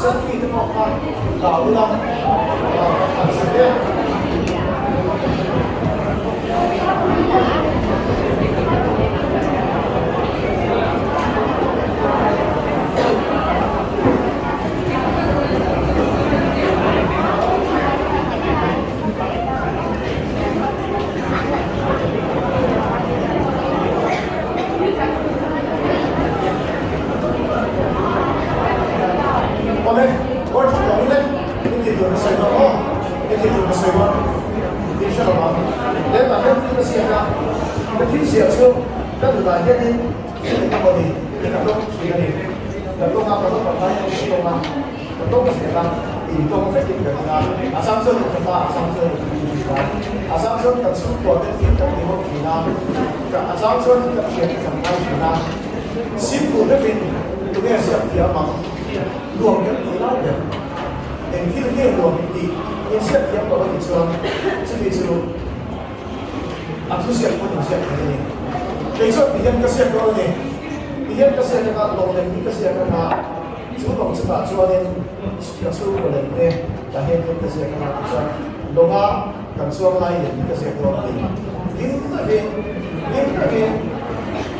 Selfie te pawh kha la ula an si hle. Awle, kawi tha tawh ule, i tih tur ka sawi dawn aw, i tih tur ka sawi dawn tih hre lo ang. Lemah hian thil ka ziak a, ka thil ziah chu ka nunah hianin thil eng emaw ni hi ka tawng thin a ni. Ka tawng a, ka tawng pakhat hian ka tawng a, ka tawng zel a, intawng vekin ka ring a, a chang chuan inthawk a, a chang chuan inthawk thin a, a chang chuan kan chhungkua te thil kan ti ho thin a, a chang chuan kan thian te kan ngai thin a, simple deuhin tunge ziak thiam ang, nuam kan tih lai ber, eng thil nge nuam tih inziak thiam lo a nih chuan chumi chu a thuziak pawn inziak thei a ni. Kei chuan ti hian ka ziak dawn a ni, ti hian ka ziak anga lawng lem hi ka ziak anga, Chu lawng chungah chuanin ka chhungkaw lem te ka hian hian ka ziak anga tichuan lawnga kan chuang lai lem hi ka ziak dawn a ni. Hlim takin, hlim takin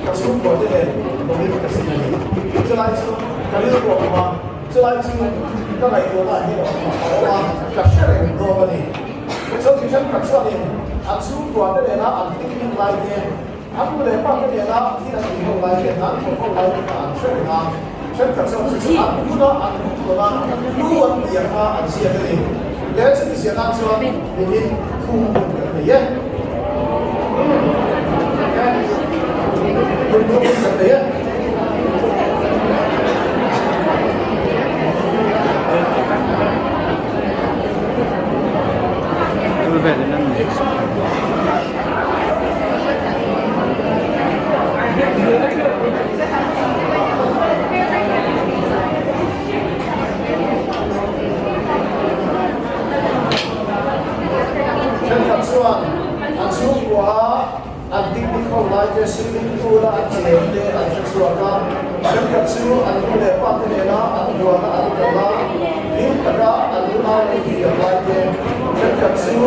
ka chhungkaw te nen lawngin ka zin a ni. Chulai chu ka rilru a awm a, chulai chu ka ngaihtuahna ah hian a awm a, ka hre reng dawn a ni. Chuan mi thenkhat chuanin an chhungkua te nena an picnic lai te, An nu leh pa te nena thil an tih ho lai te, an thawk ho lai te kha an hre reng a, thenkhat chuan chu chu an huna an hun tawn a, hnu an tih ang kha an ziak a ni. Le chumi ziah nan chuan nimin thum hun kan nei e. Hun thum hun kan nei e. Thenkhat chuan an chhungkua a an picnic ho lai te, swimming pool a an cheng te an hre chhuak a, thenkhat chu an nu leh pa te nena an huana an kal a, hlim taka an unau an infiam lai te, thenkhat chu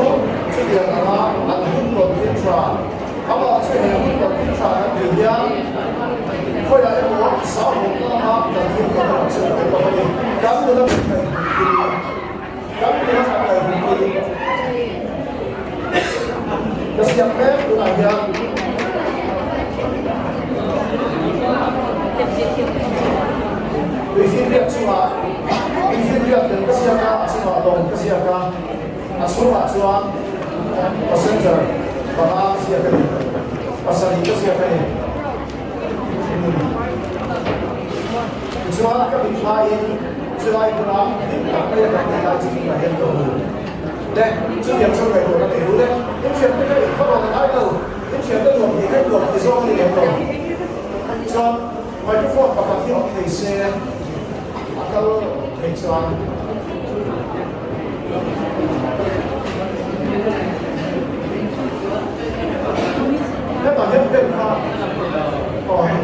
chutiang anga an hun tawn thil tha. Amah chu he hun tawn thil tha kan tih hian khawiah emaw sahawmna lama kan thil tawn erawh chu a tel lo a ni. Kan nuna kan ngaihhlut thil, kan nuna kan ngaihhlut thil ka siam mek tunah hian Tuifinriat chungah tuifinriat lem ka ziak a, a chungah lawng ka ziak a, a chhungah chuan passenger panga ka ziak a ni, pasarih ka ziak a ni. Tichuan ka mithlaiin chulai hmuna hlim tak mai a kan tih lai chu tunah hian ka hmu. Le, chutiang chuan ngaihtuah ka nei rul e. Inthiante kha in khaw rawn a ngai lo. Inthiante nuam tih kha i nuam ti zawng a ni lem lo. Chuan microphone pakhat hi awm thei se a kal thei chuan. Hetah hian pen kha aw hei.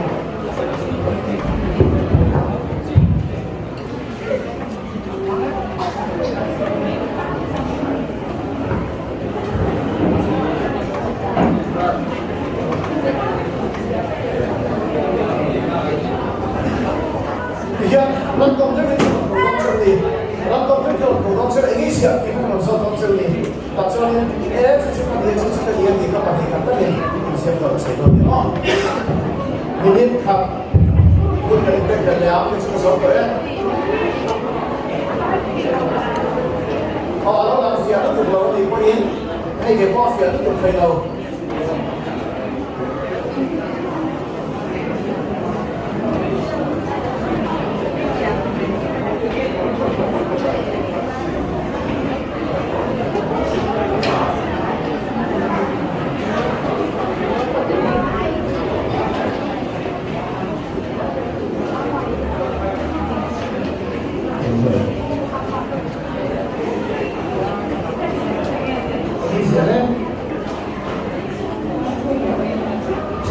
Tihian random deuhin ka rawn ko dawn cheu ni, random deuhin ka rawn ko dawn cheu eng nge siam tih kha ka rawn zawt dawn cheu ni. Tah chuanin e chu chu ka ni a, chu chu ka ni a tih kha pahnih khat takin inziak dawn a sawi dawn ni maw. Minute khat hun kan inpek belh leh ang tih chu ka zawt tawh e. Aw a lo lang fiah lutuk lo a nih pawhin hei ke pawh a fiah lutuk thei lo.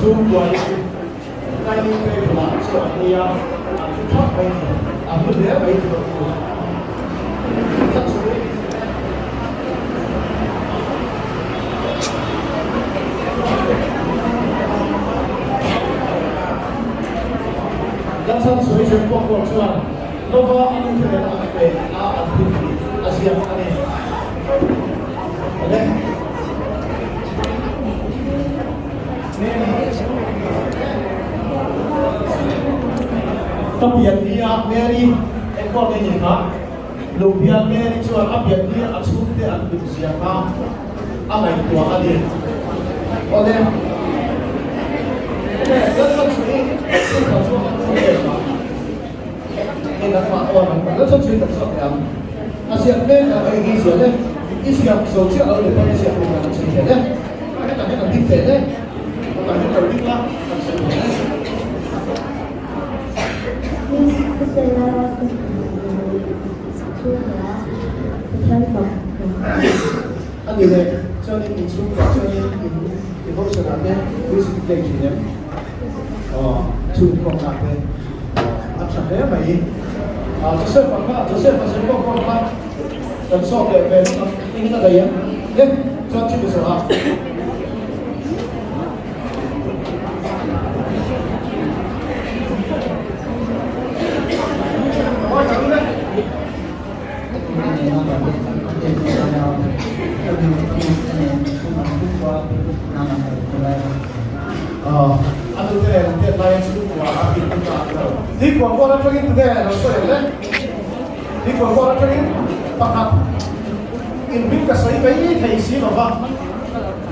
Chhungkua hi dining table ah chaw an ei a, an thu thap mai a ni. A hlu hle mai tih ka hmu. Ka pian ni a Mary enkawl nge ni kha? Lungpian Mary chuan a pian ni a chhungte an hlim zia kha a ngaihtuah a ni. Awle. Awle, Lalchhan chu i silfa chu a thu em a? Nge nangmah aw nangmah Lalchhan chu i kan chhuak leh ang. A ziak mek a hei hi ziah le. I ziak zo chiah lo ni pawn i ziak hun kan chhui thei le. Hetah hian kan ding teh le. Hetah hian lo ding la kan sawi thei le. A ni le, chuanin in chhungkua chuanin in devotion ah te music i play thin em? Aw, chhungkhawmna te a tha hle mai. Joseph a kha, Joseph a zir pawh pawh kha kan sawt leh ve vek ang, engin a daih em? Le, chuan chumi zawh ah.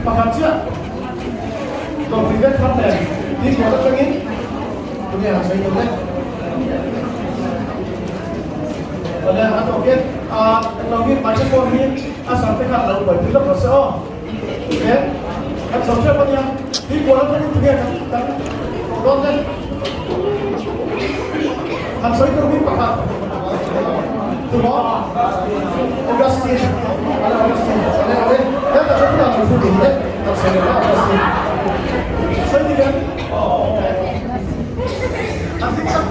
Pakhat chiah Dawrpui vek thar nen Tuikual atangin tunge han sawi tur le? Awle a tawk e, a englo hi microphone hi a sam te khan lo buaipui lawk rawh se aw. He kan chho ṭep ania, Tuikual atangin tunge kan kan tawh dawn le? Han sawi tur hi pakhat tumaw Augustine ale Augustine ale ale helta chu tunah kan thu ni le kan sawi leh Augustine sawi ni em an ding tak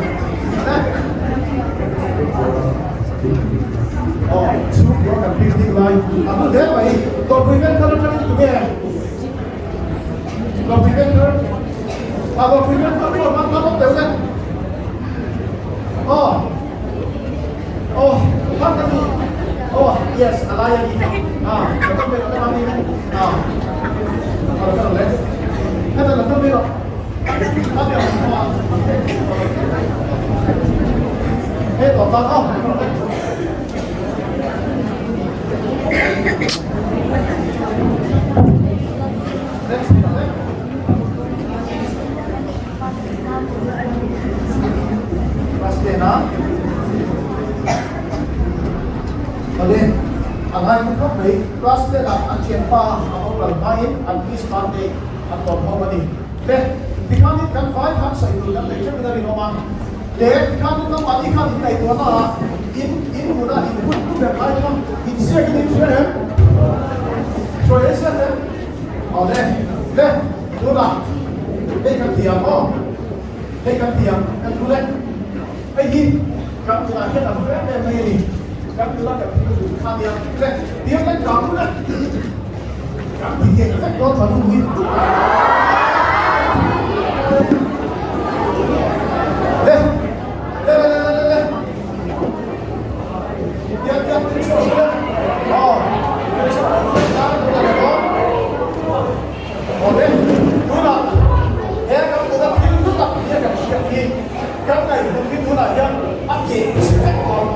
ale aw chhungkua kan picnic lai a hmu hle mai dawrpui vel thar atangin tunge Dawrpui vel thar a dawrpui vel thar pawh hman hman awm deuh le Aw Aw hman ka ni Aw yes a lai a ni a ka tam ve ka tam ni a a ka le heta la tam ve lo a be a he to ta aw Class 10 a Awle a ngai khawp khawp mai class 10 ah an thianpa a boral hmain an Christmas day an tawn ho a ni. Le tikhanin kan vai khan sawi tur kan nei teuhin a rinawm a, le tikhanin nangmahni khan in ngaihtuahna ah in in hmunah in hun tu ber lai kha in ziakin in hria em? Hruai ei ziak em? Awle le tunah hei kan ti ang aw, hei kan ti ang kan thu le hei hi kan tunah hian a hlu em em mai a ni, kan tuna kan thil duh kha nia le tiang lek kang u le kan ti thei vek dawn ta nu hi. Le le le le le le tiang tiang tin chhuak le aw tin chhuak le le le Awle, tunah he kan tuna thil hlu tak hi a kan hriat hi kan ngaihhlut hi tunah hian a keh chhe vek dawn.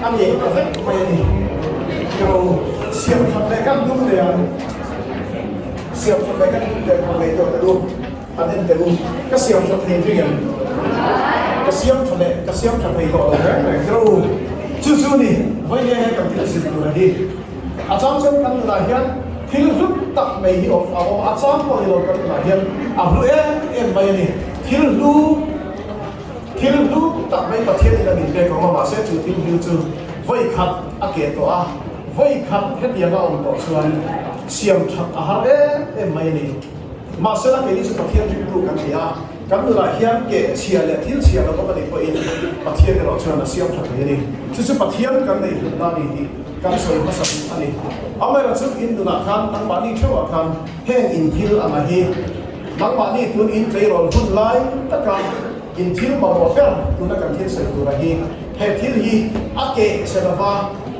A keh ta vek mai a ni. Kiro siam that leh kan tum teh ang. Siam that leh kan tum teh ang ngaihtuah teh u. An en teh u. Ka siam that thei ring em? Ka siam tha leh ka siam tha thei tawh lo reng reng kiro u. Chu chu ni, vawiin he kan thil zir tur a hi. A chang chuan kan nunah hian thil hlu tak mai hi awm a awm a, a chang pawh ni lo kan nunah hian a hlu em em mai a ni. Thil hlu. Thil hlu tak mai Pathianin a min pek awm a, mahse chu thil hlu chu vawi khat a keh tawh a, vawi khat hetiang a awm tawh chuan siam that a har em em mai a ni. Mahsela keini chu Pathian ringtu kan ni a, kan nunah hian keh chhia leh thil chhia lo awm a nih pawhin Pathian erawh chuan a siam tha thei a ni. Chu chu Pathian kan neih hlutna a ni tih kan sawi hmasa duh a ni. Amaherawhchu in nunah khan nangmahni theuhah khan heng in thil anga hi Nangmahni tun in tleirawl hun lai taka in thil mamawh ber tuna kan thil sawi tura hi he thil hi a keh che lova,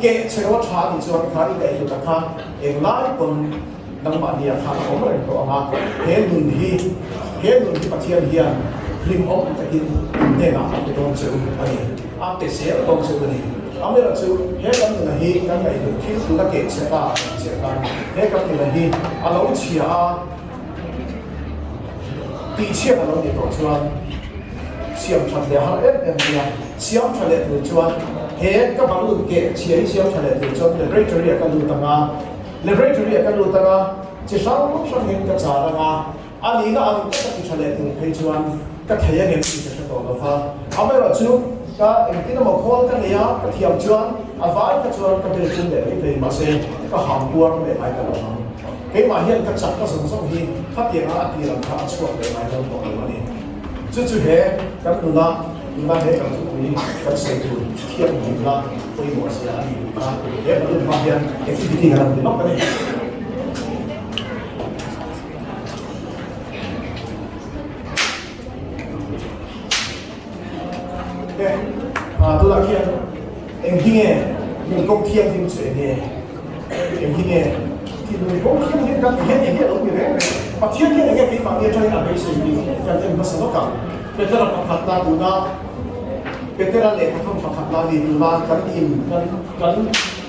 keh che lo tha a nih chuan kha i ngaihhlut a kha englai pawn nangmahnia khan a awm reng tawh ang a, he nun hi he nun hi Pathian hian hlimawm takin in hnenah a pe dawn che u a ni, a pe zel dawn che u a ni. Amaherawhchu he kan nuna hi kan ngaihhlut thil tuna keh che ta kan chiah khan he kan nuna hi a lo chhia a, Tihchhiat a lo nih tawh chuan siam that leh har em em mai a, siam tha leh tur chuan he ka balloon keh chhia hi siam tha leh tur chuan laboratory ah ka lut ang a, laboratory ah ka lut ang a, chi hrang hrang in ka char ang a, a nihna ang taka ti tha leh tur phei chuan ka thei ang em tih ka hre tawh lo va, amaherawhchu ka engtin emaw khawl ka nei a, ka thiam chuan a vai kha chuan ka bel tum leh mai thei mahse ka ham puar leh ngai ta lo ang. Keimah hian ka chakna zawng zawng hi khatianga a tir ang kha a chhuak leh ngai dawn tawh lo a ni. Chu chu he kan nuna tuna he kan thupui kan sawi tur thianghlimna pawimawh zia a ni tih kha he balloon hma hian activity kan han ti lawk a ni. Tunah khian eng hi nge nunpawng thianghlim chu eng nge? Eng hi nge tih nunpawng thianghlim kan tih hian eng nge a lo ni reng reng? Pathian hian eng nge keimahni atangin a beisei tih kan en hmasa lawk ang. Petera pakhatna tuna Petera lehkhathawn pakhatna ni tuna kan in kan kan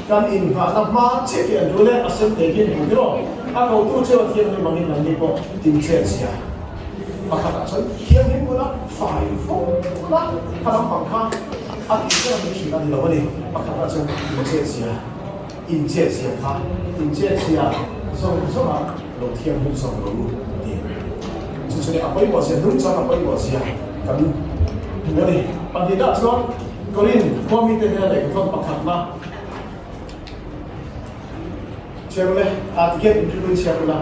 kan inngahna hma chiah hi an rul e, a sen te hian hmu tiraw? A kotu chu a thianghlim angin nangni pawh tinchhe zia. Pakhatah chuan thianghlim bula fai fawk la kha lampang kha a tih ber a ni thin a ni lo a ni. Pakhatah chuan inchetzia, inchetzia kha inchetzia zawng zawnga lo thianghlim zawk lo u a ti. Chu chu a pawimawh zia, nungchang a pawimawh zia kan hmu a ni. Pahnihna chuan Korin khua mite hnena lehkhathawn pakhatna Chhiar ule, a ti hian inrilru in chhiar ula.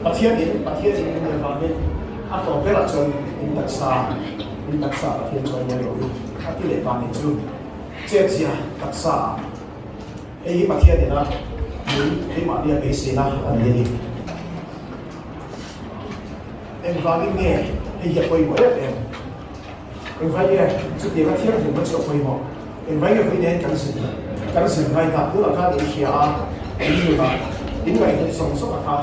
Pathian in, Pathian in min nei vangin a tawp berah chuan in taksa, in taksa Pathian chuan mawi rawh u a ti leh ta nih chu. Chetzia taksa ah hei hi Pathian ina min keimahnia beiseina a nei a ni. Engvangin nge hei hi a pawimawh em em? Engvai nge chutianga thianghlimna chu a pawimawh? Engvai nge vawiin kan zir kan zir ngai ta? Tunah khan in hria a, in nunah in ngaihhlut zawng zawng a kha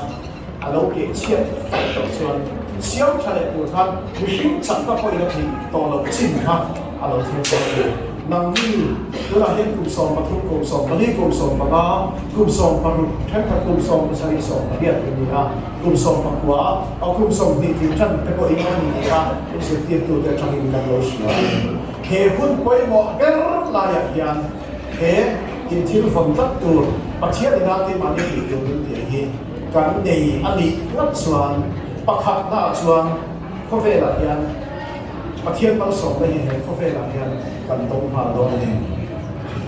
a lo keh chhiat fai tawh chuan siam tha leh tur khan mihring chakna pawhin a theih tawh loh chin kha a lo thleng tawh a ni. Nangni tunah hian kum 13, kum 14, kum 15, kum 16, thenkhat kum 17, 18 in ni a. Kum 19 a kum 20 tih tan te pawh in a ni a, zirtirtute atangin kan lo hria a ni. He hun pawimawh ber laiah hian he inthil vawn tlat tur Pathian ina keimahni tih tur min tih hi kan nei a nih ngat chuan pakhatnaah chuan khawvelah hian Pathian malsawmna hi he khawvelah hian kan dawng nghal dawn a ni.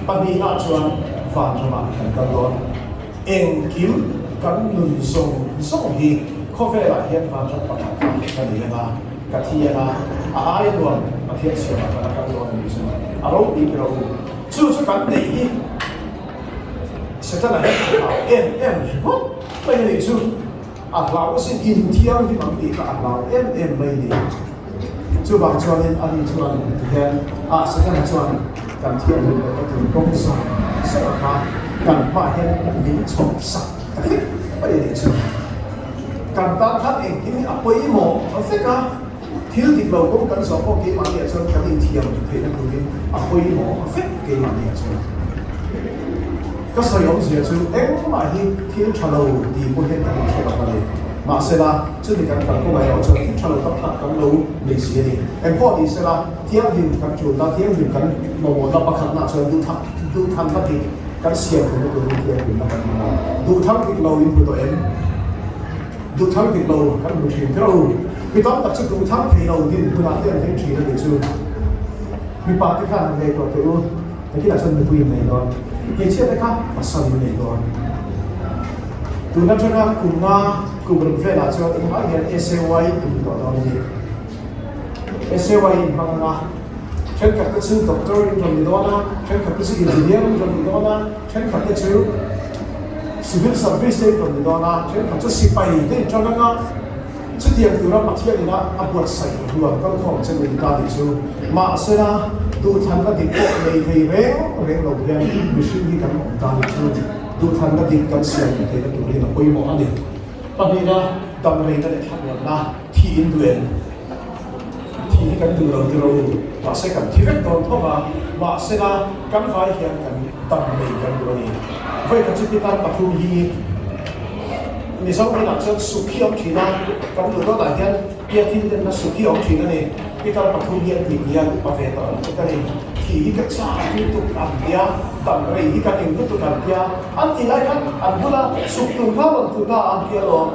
Pahnihnaah chuan vanramah kan kal dawn. Engkim kan nun zawng zawng hi khawvelah hian vanram pakhat kha ka nei anga, ka thi anga, a aia nuam Pathian siamah ka la kal dawn a nih chu a ropui ber a u. Chu chu kan neih hi Setana hian a hlau em em ringawt mai a nih chu. A hlau asin inthianghlim ang tih kha a hlau em em mai a ni. Chuvang chuanin ani chuan tihian ah Setana chuan kan thianghlim lohna tur kawng zawng zawng kha kan hmaah hian min chhawp sak ta vek mai a nih chu. Kan tan khan engkim hi a pawimawh vek a. Thil dik lo kawng kan zawh pawh keimahniah chuan kan inthiam theihna turin a pawimawh vek keimahniah chuan. Ka sawi awmzia chu engmah hi thil tha lo ti pawh hian kan inhre lo a ni. Mahsela, chumi kan kal kawngah erawh chuan thil tha lo tak tak kan lo nei si a ni. Engpawh ni sela, thianghlim kan tulna, thianghlim kan mamawhna pakhatna chuan duhthak duhthanna dik kan siam theihna turin thianghlimna kan hmang a. Duhthang dik lo in hmu tawh em? Duhthang dik lo kan hmu thin kher u. Mi tam tak chu duhthang thei lo din hunah te an heng thin a nih chu. Mipa te khan han nei tawh teh u. Nakinah chuan mipui in nei dawn. Hmeichhia te kha pasal in nei dawn. Tun atanga kum nga kum ruk velah chuan engmah hian SAY in hmu tawh dawn a ni. SAY in hmang anga thenkhat te chu doctor in rawn ni dawn a, thenkhat te chu engineer in rawn ni dawn a, thenkhat te chu civil service te in rawn ni dawn a, thenkhat chu sipai te in tan anga Chutiang tura Pathian ina a buatsaih rual kalkhawm che min ta nih chu. Mahsela, duhthlanna dik pawh nei thei reng reng lo hian mihring hi kan awm ta nih chu. Duhthlanna dik kan siam theihna turin a pawimawh a ni. Pahnihna, damreina leh thlamuanna thi in duh em? Thi hi kan duh lo ti ro u. Mahse kan thi vek dawn thawk a, mahsela kan vai hian kan damrei kan duh a ni. Vawikhat chu pitar pathum hi Mizo inah chuan suk hi a awm thin a, kan duh dawnah hian Piathil denna suk hi a awm thin a ni. Pitar pathum hi an tih hian upa ve tawh an tuk a ni. Thi hi ka chak lutuk an tia, damrei hi ka ning lutuk an tia. An tih lai khan an bula suk tur kha rawn tu ta an tia lawm.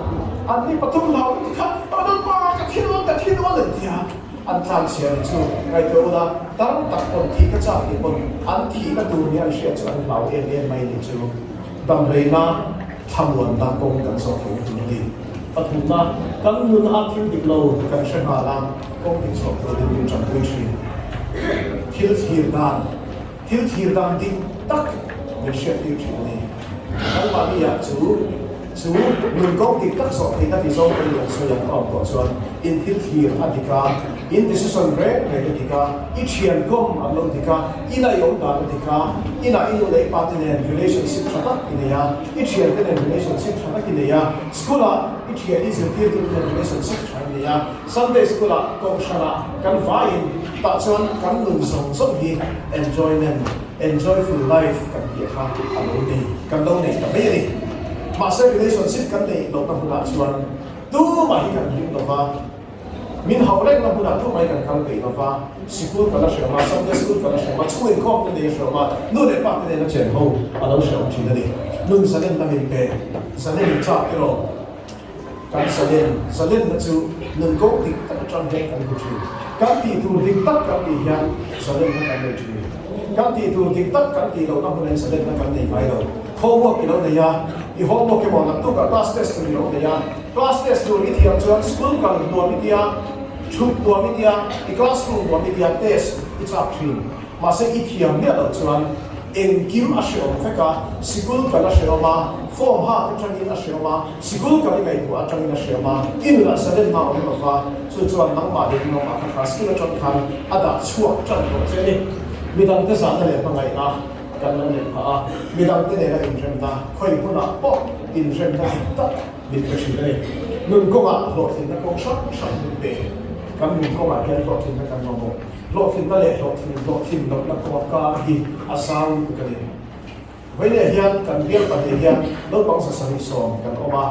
An ni pathum hlau lutuk kha, Lalpa ka thi dawn, ka thi dawn an tia. An tlan chhia ni chu ngaihtuah ula, tar tak pawn thih ka chak tih pawn an thihna tur nia an hriat chu an hlau em em mai ni chu. Damreina thlamuanna kawng kan zawh theihna tur a ni. Pathumna, kan nun a thil dik lo kan hre nghal a, kawng dik zawh turin min tanpui thin. Thil thlir dan, thil thlir dan dik tak min hriattir thin a ni. Nangmahniah chu Chu nun kawng dik tak zawh theihna ti zawng pawhin an sawi ang awm tawh chuan in thil thlir a dik a, in decision reng reng a dik a, i thian kawm an lo dik a, ina i awm dan a dik a, inah i nu leh i pa te nen relationship tha tak i nei a, i thian te nen relationship tha tak i nei a, school ah i thian i zirtirtu te nen relationship tha i nei a, Sunday school ah kohhran ah kan vaiin tah chuan kan nun zawng zawng hi enjoyment, enjoyful life kan tih kha a lo nei, kan lo nei ta mai a ni. Mahse relationship kan neih lohna hmunah chuan tumah hi kan hlim lo va, min hauh rengna hmunah tumah hi kan kal peih lo va, sikul kan la hreawm a, Sunday school kan la hreawm a, chhung inkhawm te nei a hreawm a, nu leh pa te nena chen ho a lo hreawm thin a ni. Nun zalenna min pe, zalen in chak erawh kan zalen, zalenna chu nun kawng dik tak atang hian kan hmu thin. Kan tih tur dik tak kan tih hian zalenna kan nei thin. Kan tih tur dik tak kan tih lohna hmunin zalenna kan nei ngai lo. Homework i lo nei a, i homework emaw naktukah class test tur i lo nei a, class test tur i thiam chuan school kal nuam i tia, chhuk nuam i tia, i classroom nuam i tia test i chak thin. Mahse i thiam miah loh chuan engkim a hreawm vek a, sikul kal a hreawm a, form hak atangin a hreawm a, sikul kal i ngaihtuah atangin a hreawm a, i nunah zalen hma awm lo va, chu chuan nangmah leh nangmah kha kha school atang khan a dah chhuak tan tawh che a ni. Midangte zahna leh hmangaihna. Kan lo neih phah a, midangte nena inremna, khawi hmunah pawh inremna dik tak min pe thin a ni. Nun kawngah hlawhtlinna kawng hrang hrang min pe. Kan nun kawngah hian hlawhtlinna kan mamawh. Hlawhtlinna leh hlawhtlin hlawhtlin lohna kawnga kar hi a zau lutuk a ni. Vawiinah hian kan bial pahnih hian naupang 770 kan awm a.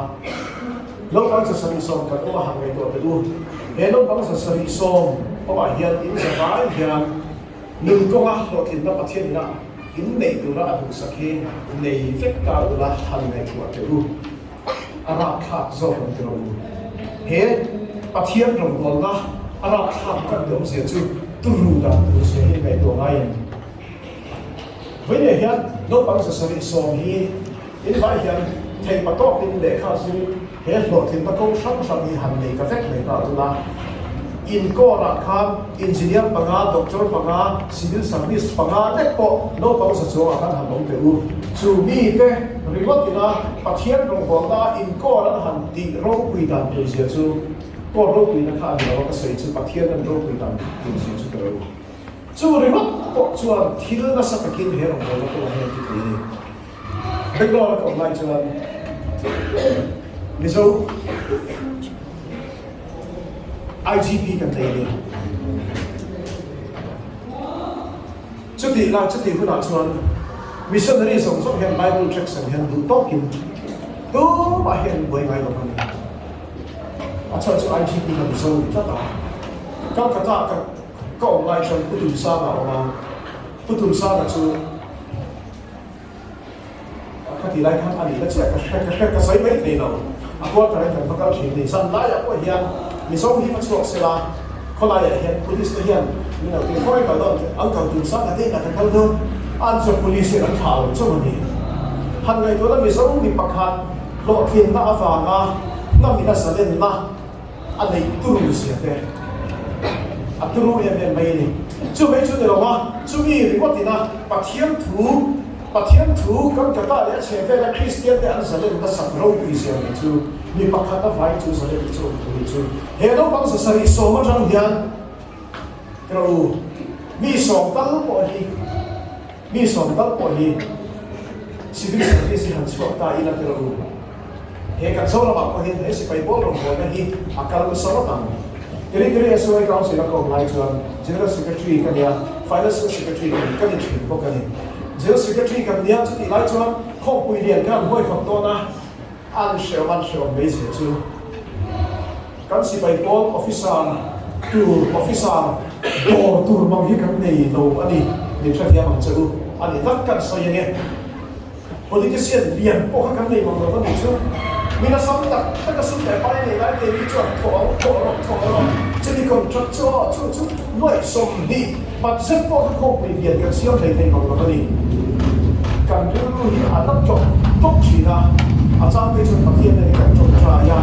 Naupang 70 kan awm a han ngaihtuah teh u. He naupang 70 awmah hian in zavai hian Nun kawnga hlawhtlinna Pathian ina in neih tura a duhsak hi nei vek ta ula han ngaihtuah teh u. A rapthlak zawk ang ti rawh u. He Pathian rawngbawlna a rapthlak kan ti awmzia chu turu dan tur zia hi ngaihtuah ngai em? Vawiinah hian naupang 70 hi in vai hian theihpa tawkin lehkha zir He hlawhtlinna kawng hrang hrang hi han nei ta vek mai ta tuna inkawrah khan engineer panga, doctor panga, civil service panga lek pawh naupang za chuangah khan han awm teh u. Chu mite ringawt ina Pathian rawngbawlna inkawr an han tih ropui dan tur zia chu kawr ropuina kha a ni lo a, ka sawi chu Pathian an ropui dan tur zia chu ka lo. Chu ringawt pawh chuan thil nasa takin he rawngbawlna kawngah hian ti thei a ni. Bangalore a ka awm lai chuan Mizo. IGP kan nei a ni. Chutih lai chutih hunah chuan missionary zawng zawng hian Bible tracts ang hian duh tawkin tumah hian an buai ngai lo a ni. A chhan chu IGP kha Mizo ni tlat a. Calcutta ka ka awm lai chuan Pu Tumsanga a awm a, Pu Tumsanga chu ka ti lai khan a nih na chiah ka hre ka hre ka sawi mai thei lo. A quarter in kan va kal thin a ni. Zan laiah pawh hian Mizo hi va chhuak sela khawlaiah hian police te hian min lo ti khawi kal dawn an kal Tumsanga te inah ka kal dawn an chuan police hian an thlah lo chauh a ni. Han ngaihtuahna Mizo mi pakhat hlawhtlinna avanga hnamina zalenna a neih turu zia te a turu em em mai a ni. Chu mai chu ni lo a, chumi ringawt ina Pathian thu, Pathian thu kan kata leh a chheh vela Kristian te an zalen nasat ropui zia mai chu mi pakhat a vai chu zalen chu awm tur ni chu. He naupang 710 atang hian tiraw u, mi sawm tal pawh hi, mi sawm tal pawh hi civil service hi han chhuak ta ila tiraw u. He kan Zoramah pawh hian he sipai pawl rawngbawlna hi a kal nasa ngawt ang. Territory SOA Council a ka awm lai chuan General Secretary ka nia, Financial Secretary ka ni, ka ni thin bawk a ni. General Secretary kan nia chutih lai chuan khawmpui lian khan huaihawt dawn a, an hreawm an hreawm mai zia chu kan sipai pawl officer tur officer dawr tur mang hi kan nei lo a ni, min hrethiam ang che u a ni tak kan sawi ange. Politician lian pawh kha kan nei mang lo va nih chu. Mi nasam tak tak a sum leh pai nei lai keini chuan thawh ang thawh rawh thawh rawh chumi contract chu aw chu chu nuaih 20 budget pawh kha khawmpui lian kan siam hlei thei mang lo va ni. Kan rilru hi a la tlawk tlawk thin a, a chang phei chuan Pathian nen kan tawngtai a,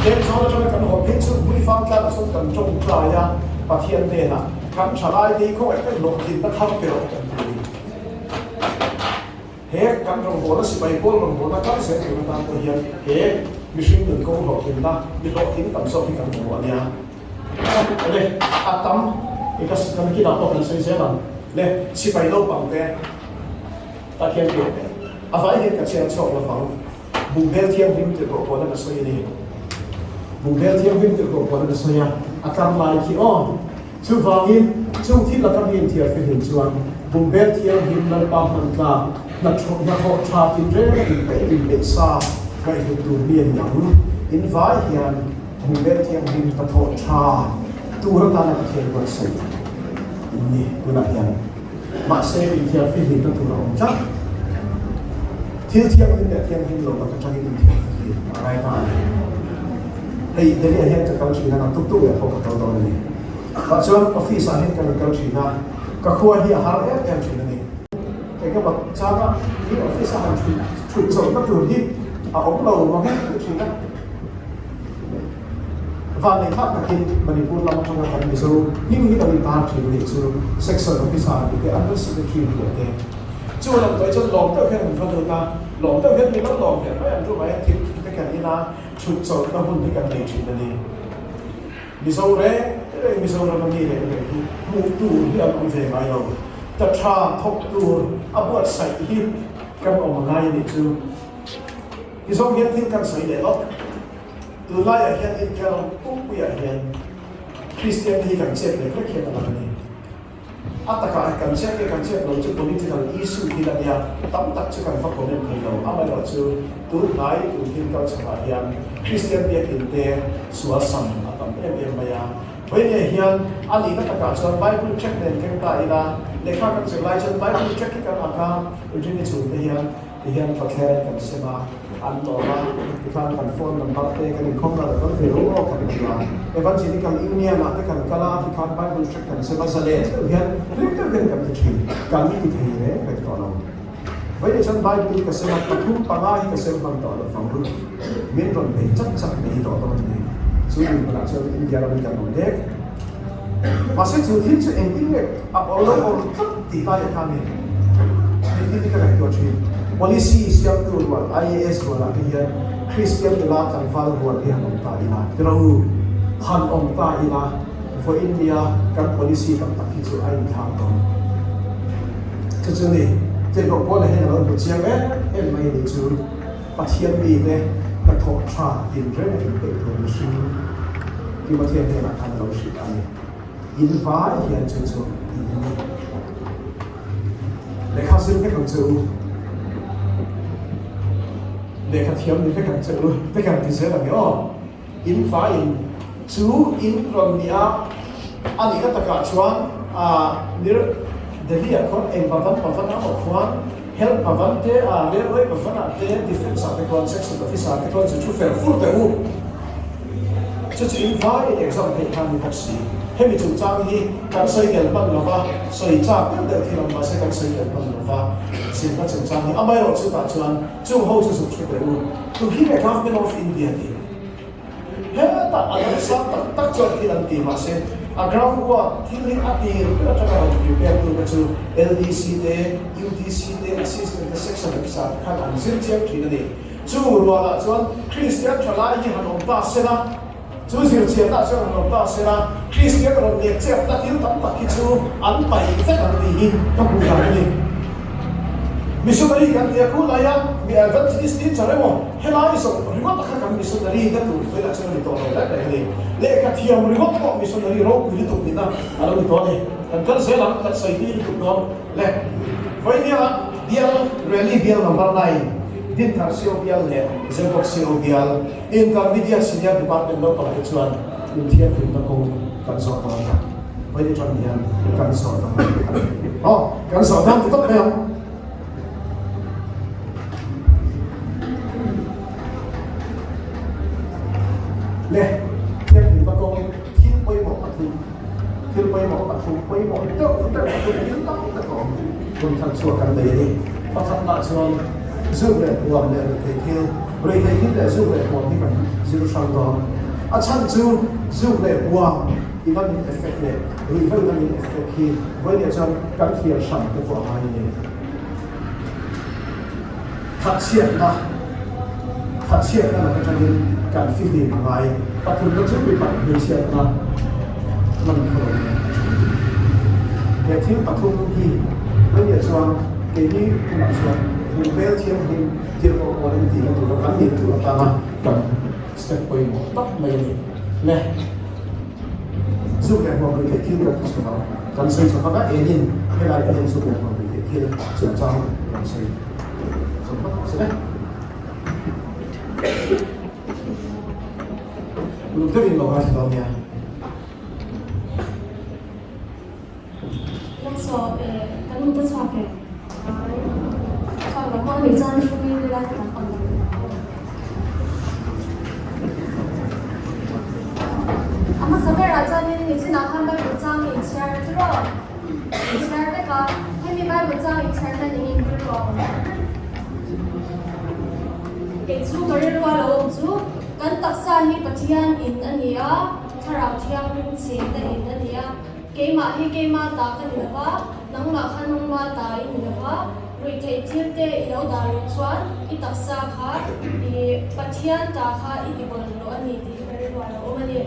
leng zawn atanga kan haw phei chu Hmuifang tlangah chuan kan tawngtai a, Pathian hnenah kan thalai te hi khawngaih tak hlawhtlinna thar pe rawh kan ti a ni. He kan rawngbawlna sipai pawl rawngbawlna kal zel tur atan pawh hian he mihring nun kawng hlawhtlinna mi hlawhtling tam zawk hi kan hmu a nia. Le, a tam i ka kan kinah pawh kan sawi zel ang. Le, sipai naupang te Pathian pian te a vai hian ka chhiar chhuak lo vang. Bungbel thianghlim tirhkoh pawhna ka sawi a ni. Bungbel thianghlim tirhkoh pawhna ka sawi a, a tlar lai khi aw. Chuvangin, chung thil laka mi inthiar fihlim chuan bungbel thianghlim Lalpa hman tlak, hnathawh tha tinreng a inpeih inpeih sa ngaihhlut tur mi a ni ang. In vai hian bungbel thianghlim hnathawh tha tur atana Pathian buatsaih in ni tunah hian. Mahse, inthiar fihlimna tur a awm tlat. Thil thianghlim leh thianghlim lo laka tangin inthiar fihlim a ngai ta a ni. Hei, Delhi-ah hian ka kal thin a, nang tuk tuk leh pawh ka kal dawn a ni. Tah chuan office-ah hian ka rawn kal thin a, ka khua hi a har em em thin a ni. Engemaw changa hi office-a han thut chawlhna tur hi a awm lo mang em em thin a. Vanneih thlak takin Manipur lam atanga kan Mizo hming hi lo intar thin a nih chu Section Officer tih te, Under Secretary tih te. Chu lam tawih chuan lawm deuh hian an va lut a, lawm deuh hian min lo lawm ve mai ang chu mai thil te kan in a, thut chawlhna hun hi kan nei thin a ni. Mizo reng reng Mizoram a mi reng reng hi hmuh tur hi an awm ve ngai lo. Ta tha thawk tur a buatsaih hi kan awm a ngai a nih chu. Tizawng hian thil kan sawi leh lawk. Tunlaiah hian India ram pumpuiah hian Kristian te hi kan chet lek lek hian a lang a ni. A takah kan chet nge kan chet lo chu political issue thil a nia, tam tak chu kan va comment thei lo. Amaherawhchu tunhnai tun thil kal chhawkah hian Kristian biakinn te sual sam a tam em em mai a. Vawinia hian a nihna takah chuan Bible tract nen keng ta ila, lehkha kan zir lai chuan Bible tract hi kan ak a, Rini chhungte hian Ti hian pathian kan sem a, an lawm a, tikhan kan phone number te kan inkhawm ral a kal ve ru aw kan ti a. Evangelical Union ah te kan kal a, tikhan Bible tract kan sem a, zalen deuh hian hlim deuh hian kan ti thin, kan ti thei reng reng tawh lo. Vawiin chuan Bible ka sem a, pathum panga hi ka sem hman tawh lo vang ru, min rawn bei chak chak mai tawh dawn a ni. Chu dinhmunah chuan India ramin kan awm dek. Mahse chu thil chu engtin nge a awr lo awr tlat tih laiah khan ni hei thil hi ka ngaihtuah thin. Policy siamtu rual IAS rualah te hian Kristian nula tlangval rual hi han awm ta ila tiraw u, han awm ta ila vawiin nia kan policy tam tak hi chu a inthlak dawn. Chu chu ni tirhkoh Paula hian a lo hmu chiang em em mai a nih chu. Pathian mite hnathawh tha tinreng a inpeih tur mihring. Timothea hnenah khan a lo hrilh a ni. In vai hian chu chu in ni. Lehkha zir vek ang che u. Lehkha thiam ni vek ang che u. Te kan ti zel ang e aw. In vaiin chu in rawn ni a, a nihna takah chuan nir Delhi ah khuan eng Bhavan Bhavan a awm khuan Health Bhavan te a Railway Bhavan ah te Defence ah te khuan Section Office ah te khuan zu thu fer fur teh u. Chu chu in vaiin exam theih kha a ni bawk si. Hemi chungchang hi kan sawi tel hman lo va, sawi chak deuh deuh thil ang mahse kan sawi tel hman lo va, zirna chungchang hi amaherawh chutah chuan Chung ho chu zuk thu teh u. Tu hi nge Government of India tih? Hetah a lo sang tak tak chuan thil an ti mahse a ground work thil hi a tir ber atanga rawn prepare tu te chu LDC te, UDC te, Assistant te, Section officer te khan an zir chiang thin a ni. Chung rualah chuan Kristian thalai hi han awm ta se la, chu zirchianna chuan han awm ta se la, Kristian rawn leh chepna thil tam tak hi chu an paih vek ang tih hi ka hmuh dan a ni. Missionary kan tia khu laia mi Adventist teacher emaw helai zawh ringawt kha kan missionary na tur velah chuan a ni tawh lo reng reng a ni. Lehkha thiam ringawt pawh missionary ropui lutuk nihna a lo ni tawh a ni. Kan kal zel ang, kan sawi tui lutuk dawn le. Vawinia bial rally bial number 9 Dinthar CO bial leh Zembawk CO bial Intermediate Senior Department naupang te chuan inthianghlimna kawng kan zawh dawn a, vawi atang hian kan zawh dawn a ni. Aw, kan zawh dawn ti tawp mai ang. Le, thianghlimna kawng thil pawimawh pathum, thil pawimawh pathum, pawimawh deuh deuh pathum thil tam tak a awm. Hun thar chhuak kan nei a ni. Pakhatna chuan zuk leh huam leh reithei thil, reithei thil leh zuk leh huam hi kan zir hrang dawn. A chhan chu zuk leh huam ina min effect leh ruihhlo ina min effect hi vawiinah chuan kan thliar hran te pawh a ngai a ni. Thatchhiatna, Thatchhiatna lak atangin kan fihlim a ngai. Pathumna chu mipat hmeichhiatna hman khaw lo in a then. He thil pathum hi vawiinah chuan keini hunah chuan hmuhmel thianghlim tirhkoh pawhin tihna tura kan nih tur atana kan step pawimawh tak mai a ni. Le, zuk leh hmuam rih theih thil kan ti chhuak ang. Kan sawi chhuak vak a, enin helai hian zuk leh hmuam rih theih thil chungchang kan sawi chhuak vak ang se. Uluk deuhin lo ngaithla dawn nia. Lamsawm e, kan nu te chhuak e. Chhuak lo maw ni chuan hruai ila ka tam ang. A hmasa berah chuanin nichinah khan Bible chang in chhiar tiraw? In chhiar vek a, hemi Bible chang in chhiar hian eng in rilru a awm? Kei chu ka rilru a lo awm chu kan taksa hi Pathian in a ni a, Thlarau Thianghlim chhengna in a ni a, keimah hi keima ta ka ni lo va, nangmah kha nangma ta i ni lo va, ruihtheih thil te i lo dah loh chuan i taksa kha i Pathian ta kha i ti bawlh loh a ni tih hi ka rilru a lo awm a ni.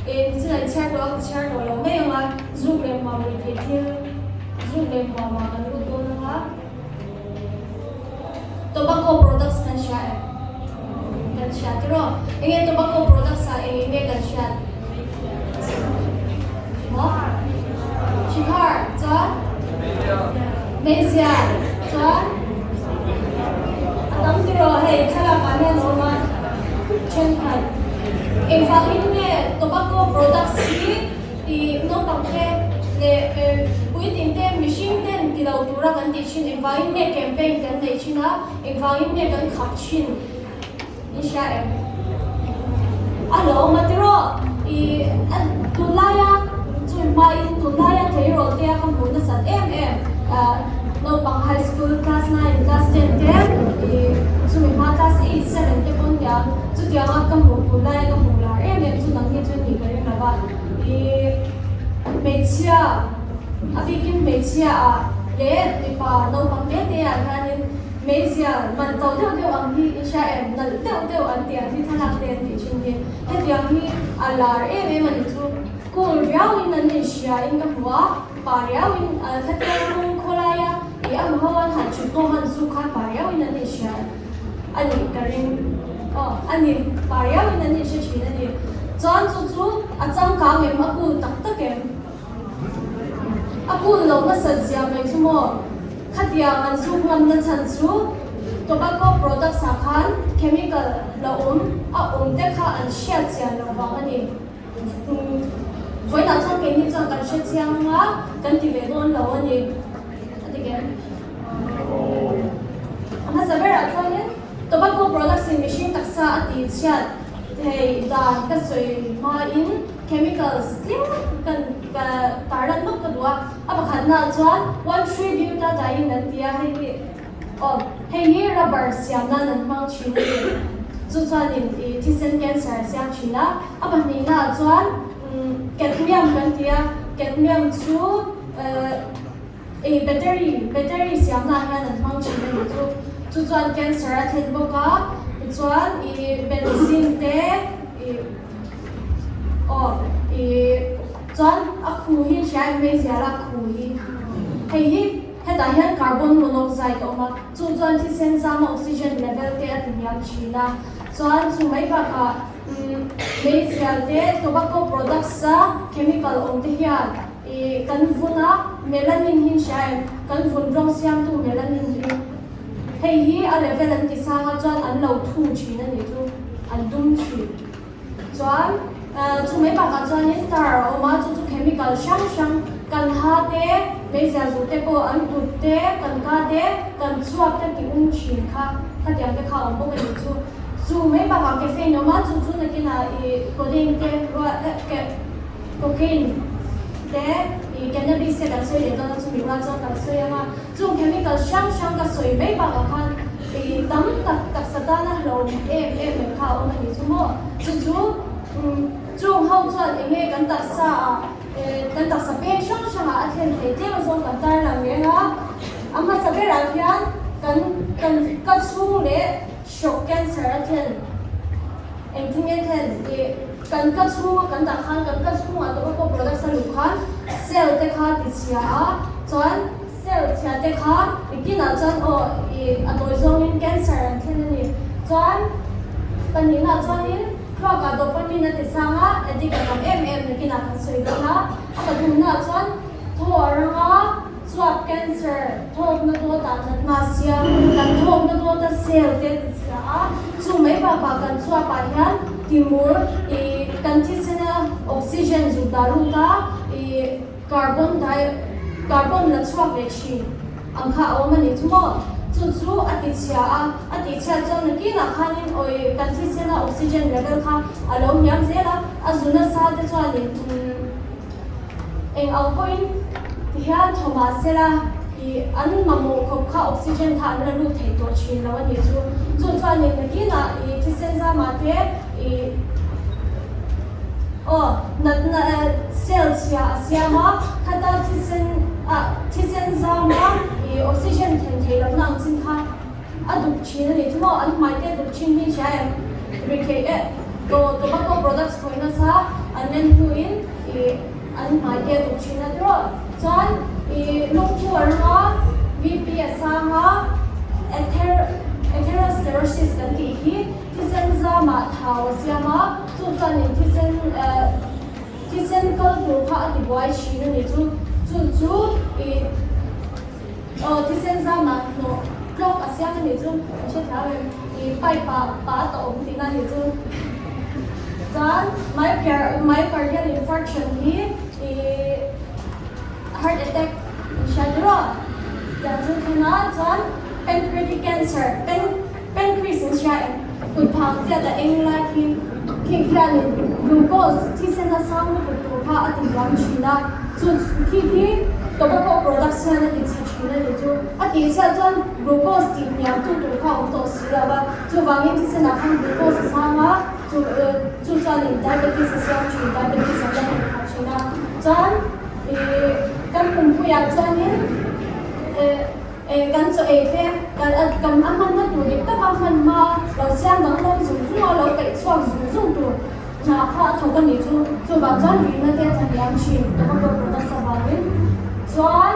E, nichin an chhiar tawh a, ka chhiar tawh lo mai ang a, zuk leh hmuam ruihtheih thil, zuk leh hmuam ah kan lut dawn ang a. Tobacco products kan hria em? Kan hria tiraw? Enge tobacco products ah eng enge kan hriat? Maw? Shikhar chuan? Meizial chuan? A tam tiraw hei thlalak ah hian a awm a thenkhat. Engvangin nge tobacco products hi I naupang te leh puitling te mihring ten ti lo tura kan tih thin, engvangin nge campaign kan neih thin a, engvangin nge kan khap thin i hria em? A hlauhawm a tiraw? I tunlaia chumi hmain tunlaia tleirawl te a ka hmuh nasat em em naupang high school class 9, class 10 te i chumi hma class 8, 7 te pawn nia chutianga ka hmuh tunlaia ka hmuh lar em em chu nang hi chu ni ka ring lo va. I hmeichhia, a bikin hmeichhia ah leh mipa naupang te te ah hianin hmeichhia man to deuh deuh ang hi i hria em? Nalh deuh deuh an tih ang hi thlalak te an tih thin hi. Hetiang hi a lar em em a ni chu. Cool riauin an inhria in ka hmu a, pa riauin khatia rawng khawlaia i ang ho an han thut khawm an zuk khan pa riauin an inhria a nih ka ring. Aw a ni, pa riauin an inhre thin a ni. Chuan chu chu a changkang em, a cool tak tak em? A cool loh nasat zia mai chu maw? Khatiang an zuk ngamna chhan chu tobacco products ah khan chemical la awm a awm te kha an hriat chian loh vang a ni. Vawiinah chuan keini chuan kan hre chiang a, kan ti ve dawn lo a ni. A ti kem. A hmasa berah chuanin tobacco products in mihring taksa a tih chhiat thei dan ka sawi hmain chemicals tlem kan ka tarlan lawk ka duh a. A pakhatnaah chuan 1,3-butadiene an ti a, hei hi aw hei hi rubber siam nan an hmang thin a ni. Chu chuanin ih thisen cancer a siam thin a. A pahnihnaah chuan cadmium kan ti a, cadmium chu eh. Ei battery, battery siamna ah hian an hmang thin a nih chu. Chu chuan cancer a thlen bawk a, tichuan ih benzene te ih aw ih chuan a khu hi hria em meizial a khu hi hei hi hetah hian carbon monoxide a awm a, chu chuan thisen zama oxygen level te a ti hniam thin a, chuan chu mai bakah umm meizial te tobacco products a chemical awm te hian I kan vun a, melanin hi hria em? Kan vun rawng siamtu melanin hi. Hei hi a level an ti sang a chuan an lo thu thin a nih chu, an dum thin. Chuan chu mai bakah chuanin tar a awm a, chu chu chemical hrang hrang kan ha te, meizial zu te pawh an kut te, kan ka te, kan chhuak te ti um thin kha, khatiang te kha a awm bawk a nih chu. Chu mai bakah caffeine a awm a, chu chu nakinah i codeine te ruah eh Cocaine te ih cannabis te kan sawi leh dawn a chumi rual chuan kan sawi ang a, chung chemical hrang hrang ka sawi mai bakah khan ih tam tak taksa tana hlawm em em mai kha a awm a ni chu maw? Chu chu chung ho chuan eng nge kan taksa ah kan taksa peng hrang hrang ah a thlen thei tlem azawng kan tarlang reng a, a hmasa berah hian kan kan ka chhung leh Hrawk cancer a thlen engtin nge thlen tih kan ka chhunga kan dah khan kan ka chhungah tobacco products a luh khan cell te kha ti chhia a chuan cell chhia te kha nikinah chuan aw ih a tawi zawngin cancer an thlen a ni chuan pahnihna chuanin thluakah dopamine a ti sang a addict a tam em em nikinah kan sawi dawn a a pathumna chuan thaw a rang a. Chuap cancer thawkna dawtah natna a siam, kan thawkna dawta cell te a tichhia a, chu mai bakah kan chuapah hian timur ih kan thisena oxygen zut dah lut a, ih carbon di carbon la chhuak leh thin ang kha a awm a nih chu maw? Chu chu a tichhia a, a tihchhiat chuan nakinah khanin awi kan thisena oxygen level kha a lo hniam zel a, a zu nasa te chuanin umm. Eng ang pawhin ti hian thaw mah sela ih an mamawh khawp kha oxygen kha an la lut thei tawh thin lo a nih chu. Chu chuanin nakinah ih thisen zamah te ih aw natna cell chhia a siam a, khata thisen ah thisen zama ih oxygen then theih lohna ang chin kha a duk thin a nih chu maw an hmai te a duk thin hi hria em? Ri theih e to tobacco products khawih nasa an en hnuin ih an hmai te a duk thin a tiraw chuan ih lungphu a rang a BP a sang a ather atherosclerosis kan tih hi thisen zamah thau a siam a chu chuanin thisen eh thisen kal tur kha a tibuai thin a nih chu chu chu ih. Aw thisen zamah hnawh tlawk a siam a nih chu an hre thlau em? Ih pipe ah pa a tawh awm tihna a nih chu. Chuan myocardial infarction hi ih heart attack an hria tir aw. Tiang chu thlen a chuan pancreatic cancer pancreas an hria em? Kut phang tiat a eng lai khi khi khianin glucose thisen a sang lutuk tur kha a ti hluam thin a, chu khi khi tobacco products hian a ti chhe thin a nih chu. A tih chhiat chuan glucose tih hniam tu tur kha a awm tawh si lo va, chuvangin thisenah khan glucose a sang a, chu chu chuanin diabetes a siam thin, diabetes an la neih phah thin a. Chuan ih kan pumpuiah chuanin eh. Eh kan chaw ei te kan a kan a hmanna tur dik taka hman hma lo siam dang lam zung zung a lo peih chhuak zung zung tur hna kha a thawk a nih chu chuvang chuan rihna te a hniam thin tobacco products avangin chuan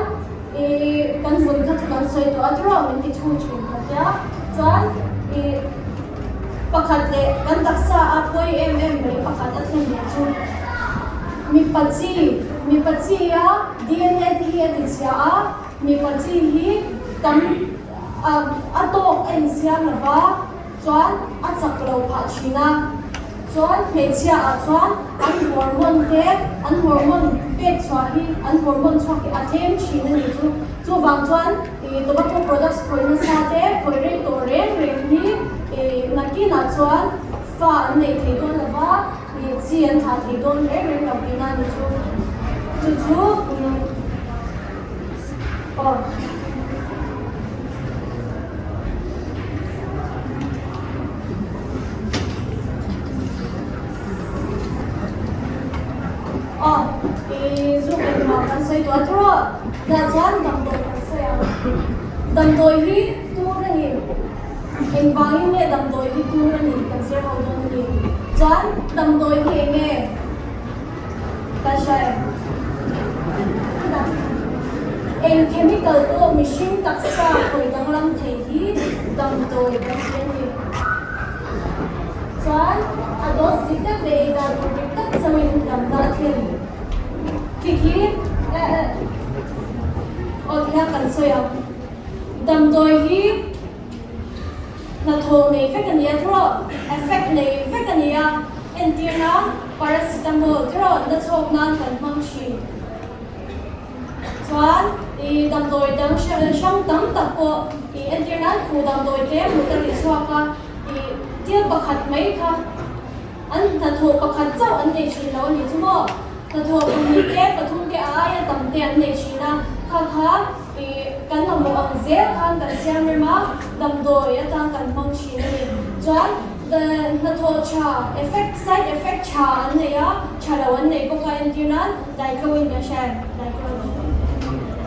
ih kan vun kha chu kan sawi tawh a tiraw min ti thu thin ka tia chuan ih. Pakhat leh kan taksa a pawi em em mai pakhat a thlen leh chu mipa chi, mipa chi a DNA te hi a ti chhia a, mipa chi hi tam a tawk a insiam lo va, chuan a chak lo phah thin a, chuan hmeichhia ah chuan an hormone te an hormone pek chhuah hi an hormone chhuak hi a tlem thin a nih chu, chuvang chuan ih tobacco products khawih nasa te khawih rei tawh reng reng hi ih nakinah chuan fa an nei thei dawn lo va ih chi an thlah thei dawn reng reng lo tihna a nih chu, chu chu umm aw. Aw, i zu engmah kan sawi tawh a tawh a, dah chuan damdawi kan sawi ang. Damdawi hi tur a ni. Engvangin nge damdawi hi tur a ni kan zir ho dawn a ni. Chuan damdawi hi eng nge? Ka hria em? Eng chemical pawh mihring taksa hawi danglam thei hi damdawi kan ti a ni. Chuan a dose dik tak leh ei dan tur dik tak chauhin damna a thlen. Khi khi aw ti hian kan sawi ang. Damdawi hi Hnathawh nei vek a nia tawh, effect nei vek a nia, entir nan paracetamol te rawn na chhawk nan kan hmang thin. Chuan i damdawi dang hrang tam tak pawh i entir nan khuh damdawi te mut a ti chhuak a, i thil pakhat mai kha an hnathawh pakhat chauh an nei thin lo a ni chu maw? Hnathawh pahnih te pathum te a aia tam te an nei thin a, kha kha I kan mamawh ang zel khan kan siam rem a, damdawi atang kan hmang thin a ni. Chuan hnathawh tha, effect, side effect tha an nei a, tha lo an nei bawk a, entir nan diclowin kan hria em? Diclowin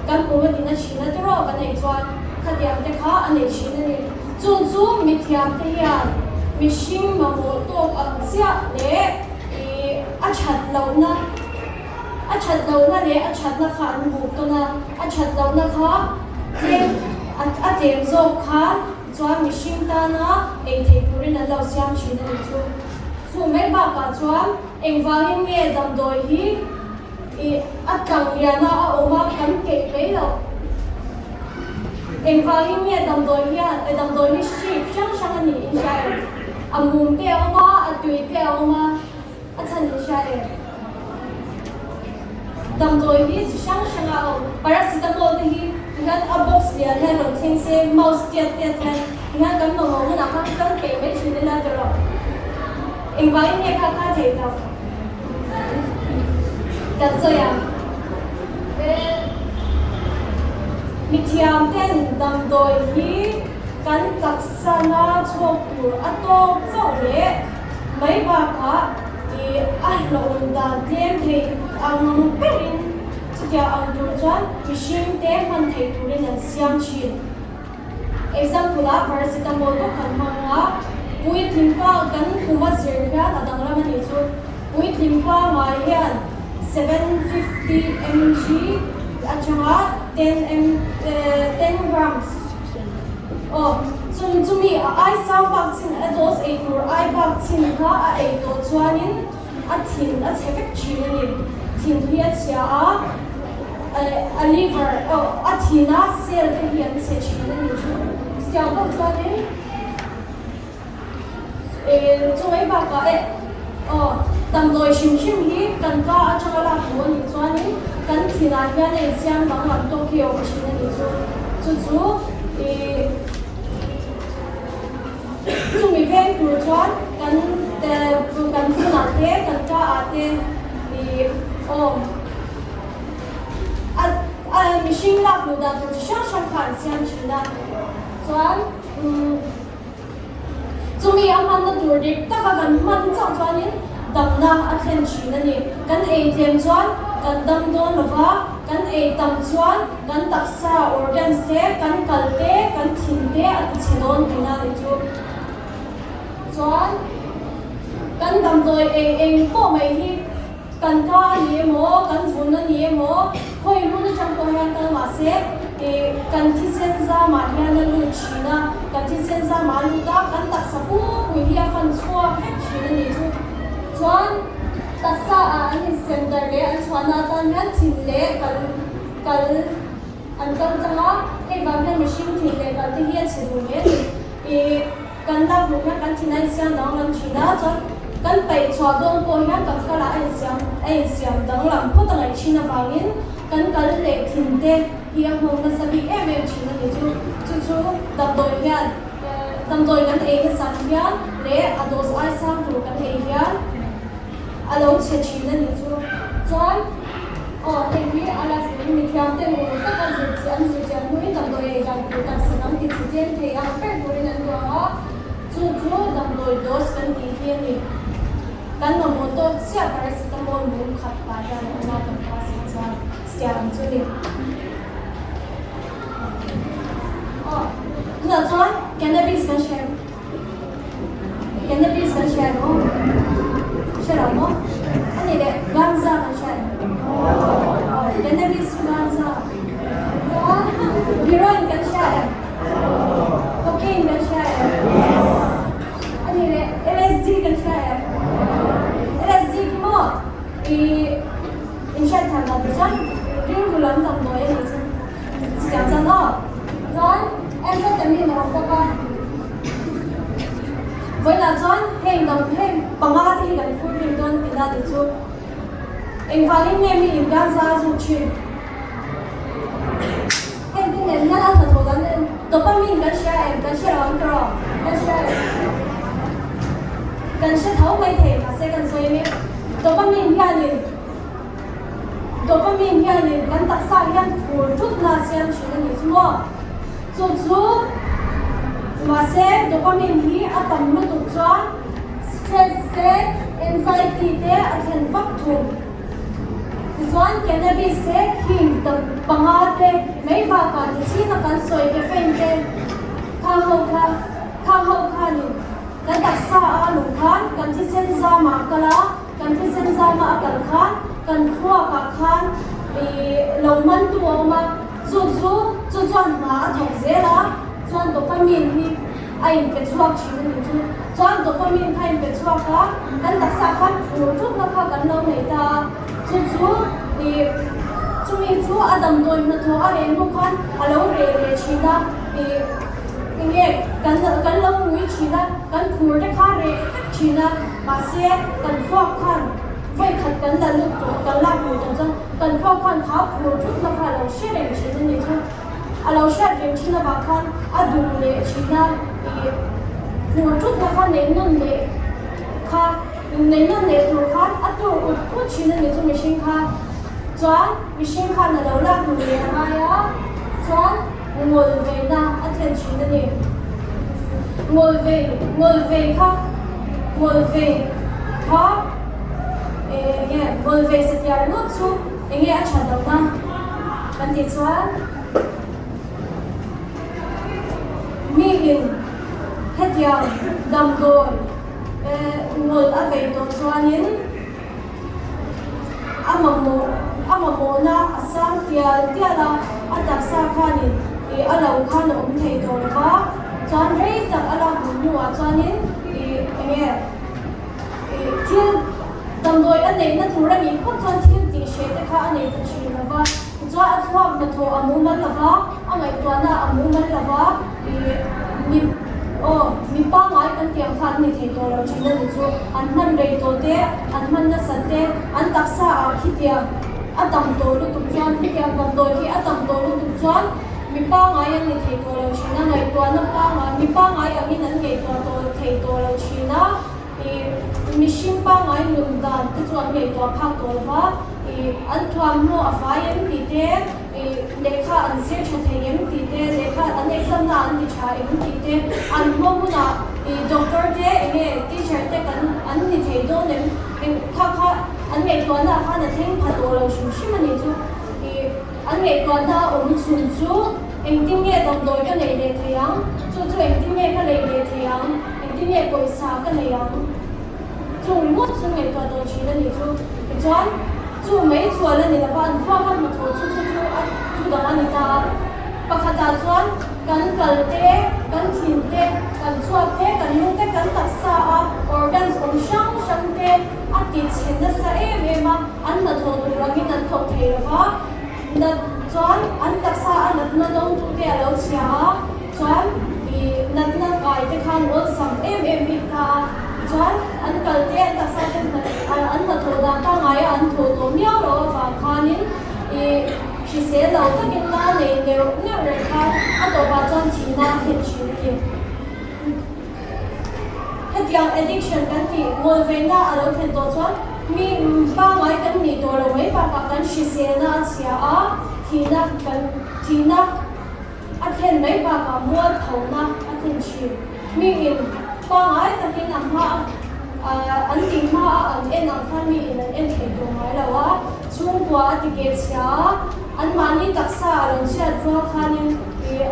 kan pum a tina thin a tiraw kan ei chuan khatiang te kha a nei thin a ni. Chung chu mithiam te hian mihring mamawh tawk ang chiah leh i a that lohna, A that lohna leh a thatna kha an buk tawn a, a that lohna kha tlem a tlem zawk khan chuan mihring tana ei theih turin an lo siam thin a nih chu. Chu mai bakah chuan engvangin nge damdawi hi ih a tlang liana a awm a kan keih mai loh. Engvangin nge damdawi hian damdawi hi shape hrang hrang a niin hria em? A mum te a awm a, a tui te a awm a. A chhan in hria em? Damdawi hi chi hrang hrang a awm. Paracetamol te hi tihian a box lian hian rawn thleng se, mouse tiat tiat hian tihian kan mamawh hunah khan kal peih mai thin ila ti rawh. Engvangin nge kha kha theih loh? Kan sawi ang. Mithiam ten damdawi hi kan taksa na chhuak tur a tawk chauh leh Mai bakah i a hlawm dan tlem thei ang berin chutiang ang tur chuan mihring te hman thei turin an siam thin. Example ah paracetamol bawk kan hmang a, puitling pa kan kum a zir hian a danglam a nih chu. Puitling pa ngai hian 750 mg atanga 10 10 grams Aw, chung chumi a ai sang bak chin a dose ei tur ai bak chin kha a ei tawh chuanin a thin a chhe vek thin a ni. Thin hi a chhia a, a liver aw a thina cell te hi an chhe thin a ni chu. Chutiang bawk chuanin Chu mai bakah eh aw damdawi hrim hrim hi kan ka atanga lak duh a nih chuanin kan thinah hian a insiam danglam tawk hi a awm thin a nih chu. Chu chu ih chumi veng tur chuan kan kan phunah te kan ka ah te ih aw a a mihring lak duh dan tur chi hrang hrang kha an siam thin a chuan umm. Chumi a hmanna tur dik taka kan hman chauh chuanin damna a thlen thin a ni. Kan ei tlem chuan kan dam dawn lo va, kan ei tam chuan kan taksa organs te, kan kal te, kan thin te a ti chhe dawn tihna a ni chu. Chuan kan damdawi ei eng pawh mai hi kan ka a ni emaw, kan vun a ni emaw, khawi hmun atang pawh hian kal mahse. Ih kan thisen zamah hian a lut thin a, kan thisen zamah a lut a, kan taksa pupui hi a fan chhuak vek thin a nih chu. Chuan taksa ah an insem darh leh an chhuahna atan hian thin leh kal kal an kal tlang a, hei vang hian mihring thin leh kal te hi a chhe duh hle a ni. Ih kan lak hmuh hian kan thin a insiam danglam thin a, chuan kan paih chhuah dawn pawh hian kan kalah a insiam a insiam danglam phawt a ngaih thin avangin kan kal leh thin te hi a nghawng nasa bik em em thin a ni chu. Chu chu damdawi hian damdawi kan ei nasat hian leh a dose ai sang tur kan ei hian a lo chhe thin a ni chu. Chuan aw hei hi a la zir mithiam te ngur taka zir an zir chian hnuin damdawi ei dan tur taksa kan ti chhe chen thei ang ber turin an duang a, chu chu damdawi dose kan tih hi a ni. Kan mamawh tawk chiah paracetamol mum khat tah hian a awm a kan class ah chuan chutiang ang chu a ni. Aw tunah chuan cannabis kan hre. Cannabis kan hria maw? Hre lo maw? A nih leh ganja kan hria em? Cannabis chu ganja. Chuan heroin kan hria em? Cocaine kan hria em? A nih leh LSD kan hria em? LSD khi maw i in hriat thiam dan tur chuan rilru lam damdawi a nih chu. Chutiang chuan aw. Chuan amphetamine a awm bawk a. Vawiinah chuan heng dang heng panga te hi kan phur rim dawn tina tih chu engvangin nge mi in Gaza a zuk thin? Heng te nen hian a hnathawh dan en dopamine kan hria em? Kan hre lo ang tawh kan hria em? Kan hre tho mai thei mahse kan sawi mek dopamine hianin Dopamine hianin kan taksa hian phur thutna a siam thin a nih chu maw? Chu chu mahse dopamine hi a tam lutuk chuan stress te, anxiety te a thlen vak thung. Tichuan cannabis te, khing panga te mai bakah tichhina kan sawi caffeine te khang ho kha khang ho khanin kan taksa a luh khan kan thisen zamah a kal a. Kan thisen zama a kal khan kan thluakah khan ih lo mantu a awm a, chu chu chu chuan hna a thawk zel a, chuan dopamine hi a inpe chhuak thin a ni chu. Chuan dopamine kha a inpe chhuak a, kan taksa khan phur thutna kha kan lo nei ta a, chu chu ih chumi chu a damdawi hnathawh a reh hnu khan a lo reh leh thin a, ih enge kan kan lo ngui thin a, kan phur te kha reh vek thin a. Mahse, kan thluak khan vawi khat kan la lut tawh, kan lak lut tawh chuan kan thluak khan kha phur thutna kha a lo hre reng thin a ni chu. A lo hriat reng thin avang khan a duh leh thin a, ih phur thutna kha neih nawn leh kha neih nawn leh tur khan a tur ut ut thin a ni chu mihring kha. Chuan mihring khan a lo lak lut leh a ngai a, chuan ngawl veina a thlen thin a ni. Ngawl vei, ngawl vei kha, ngawl vei kha eng nge ngawl vei satliah ringawt chu eng nge a that lohna kan tih chuan miin hetiang damdawi ngawl a vei tawh chuanin A mamawh a mamawhna a sang tial tial a, a taksa khanin ih a lo khan a awm thei tawh lo va, chuan rei tak a lak hmuh hnuah chuanin ih eng nge ih thil damdawi a neihna tur a nih phawt chuan thil tih hreh te kha a nei ta thin lo va, tichuan a thluak hnathawh a mumal lo va, a ngaihtuahna a mumal lo va ih mi Aw, mi pangngai kan tih ang kha an ni thei tawh lo thin a ni chu. An hman rei tawh te, an hman nasat te, an taksa ah khitiang a tam tawh lutuk chuan, khitiang damdawi khi a tam tawh lutuk chuan mi pangngai an ni thei tawh lo thin a, ngaihtuahna pangngai, mi pangngai angin an ngaihtuah tawh thei tawh lo thin a, ih mihring pangngai nun dan te chu an ngaihtuah phak tawh lo va, ih an thuamhnaw a fai em tih te, Ih, lehkha an zir tha thei em tih te, lehkha an exam na an ti tha em tih te, an hma hunah ih doctor te eng nge teacher te kan an ni thei dawn em eng kha kha an ngaihtuahna ah khan a thleng pha tawh lo hrim hrim a nih chu. Ih, an ngaihtuahna a awm chhun chu engtin nge damdawi ka neih leh thei ang, chu chu engtin nge ka lei leh thei ang, engtin nge pawisa ka nei ang, chung ringawt chu ngaihtuah tawh thin a nih chu. Tichuan. Chu mai chuan a ni lova, an thluak a hnathawh chu chu chu a thu dang a ni ta a. Chutah chuan kan kal te, kan thin te, kan chhuak te, kan lung te, kan taksa a organs awm hrang hrang te a ti chhe nasa em em a, an hnathawh tur angin an thawk thei lo va, nat chuan an taksa a natna dawngtu te a lo chhia a, chuan ih natna kai te khan awlsam em em bik ta a, tichuan an kal te an taksa te an hnathawh dan pangngaia an thawh tawh miau loh avang khanin ih hrisel lo takin la nei neuh neuh reng khan a tawpah chuan thihna a thlen thin a ni. Hetiang addiction kan tih ngawlveina a lo thlen tawh chuan mi pangngai kan nih tawh lo mai bakah kan hriselna a chhia a, thihna kan thihna a thlen mai bakah mualphona a thlen thin. Miin pangngai takin a hma a an tih hma a an en ang khan miin an en thei tawh ngai lo a, chhungkua a ti keh chhia a, anmahni taksa a lo chhiat rual khanin ih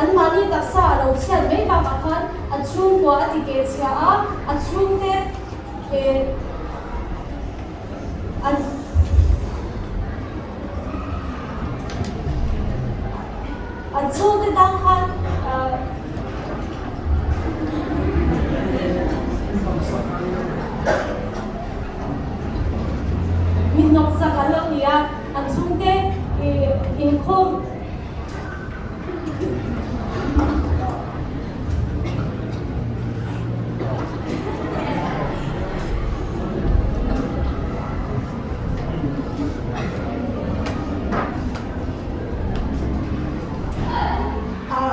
Anmahni taksa a lo chhiat mai bakah khan a chhungkua a ti keh chhia a, a chhungte eh an a chhungte tan khan ah mi hnawksak an lo ni a, an chhungte ih inkhawm.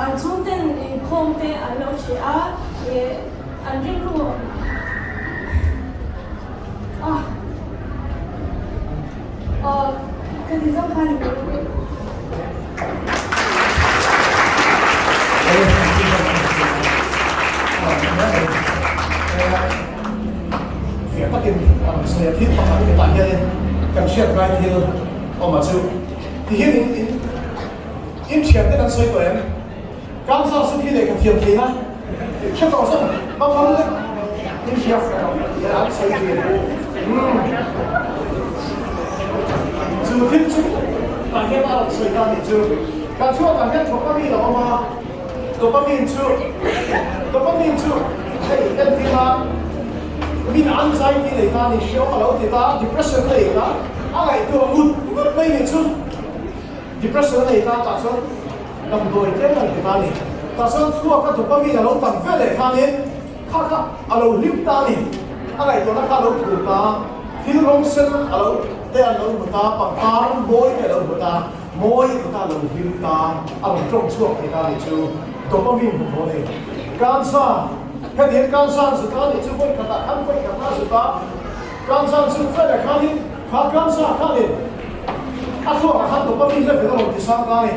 An chhungten inkhawm te an lo hreh a, ih an rilru a. Aw, ka ti zawk khan. Fiah takin a rawn sawi a, thil pakhat hetah hianin kan hriat ngai thil awm a chu tihian in in in thian ten an sawi tawh em? Kansas chu khi lehkha thiam theihna hre tawh zawk bang lek in hria an sawi thin. Umm chu thil chu tah hian a rawn sawi ta nih chu. Kan chhuakah hian dopamine a awm a, dopamine chu dopamine chu hei entir a min anxiety nei ta ni hriawm a lo ti ta, depression a nei ta, a ngaihtuah ngut ngut mai nih chu. Depression a nei ta tah chuan damdawi tlem a ni ta a ni. Tah chuan thluak a dopamine a lo tam vel leh khanin kha kha a lo hlim ta a ni. A ngaihtuahna kha a lo thur ta, thil rawng sen a lo te an lo hmu ta, pangpar mawi te a lo hmu ta, mawi a ti ta, a lo hlim ta, a rawn tawng chhuak thei ta a ni chu dopamine hmu thaw a ni. Cancer, heti hian cancer an zut a ni chu vawi khatah khan vawi khatna a zut a, cancer an zut vel leh khanin kha cancer khanin A thluakah khan dopamine level a rawn ti sang ta a ni.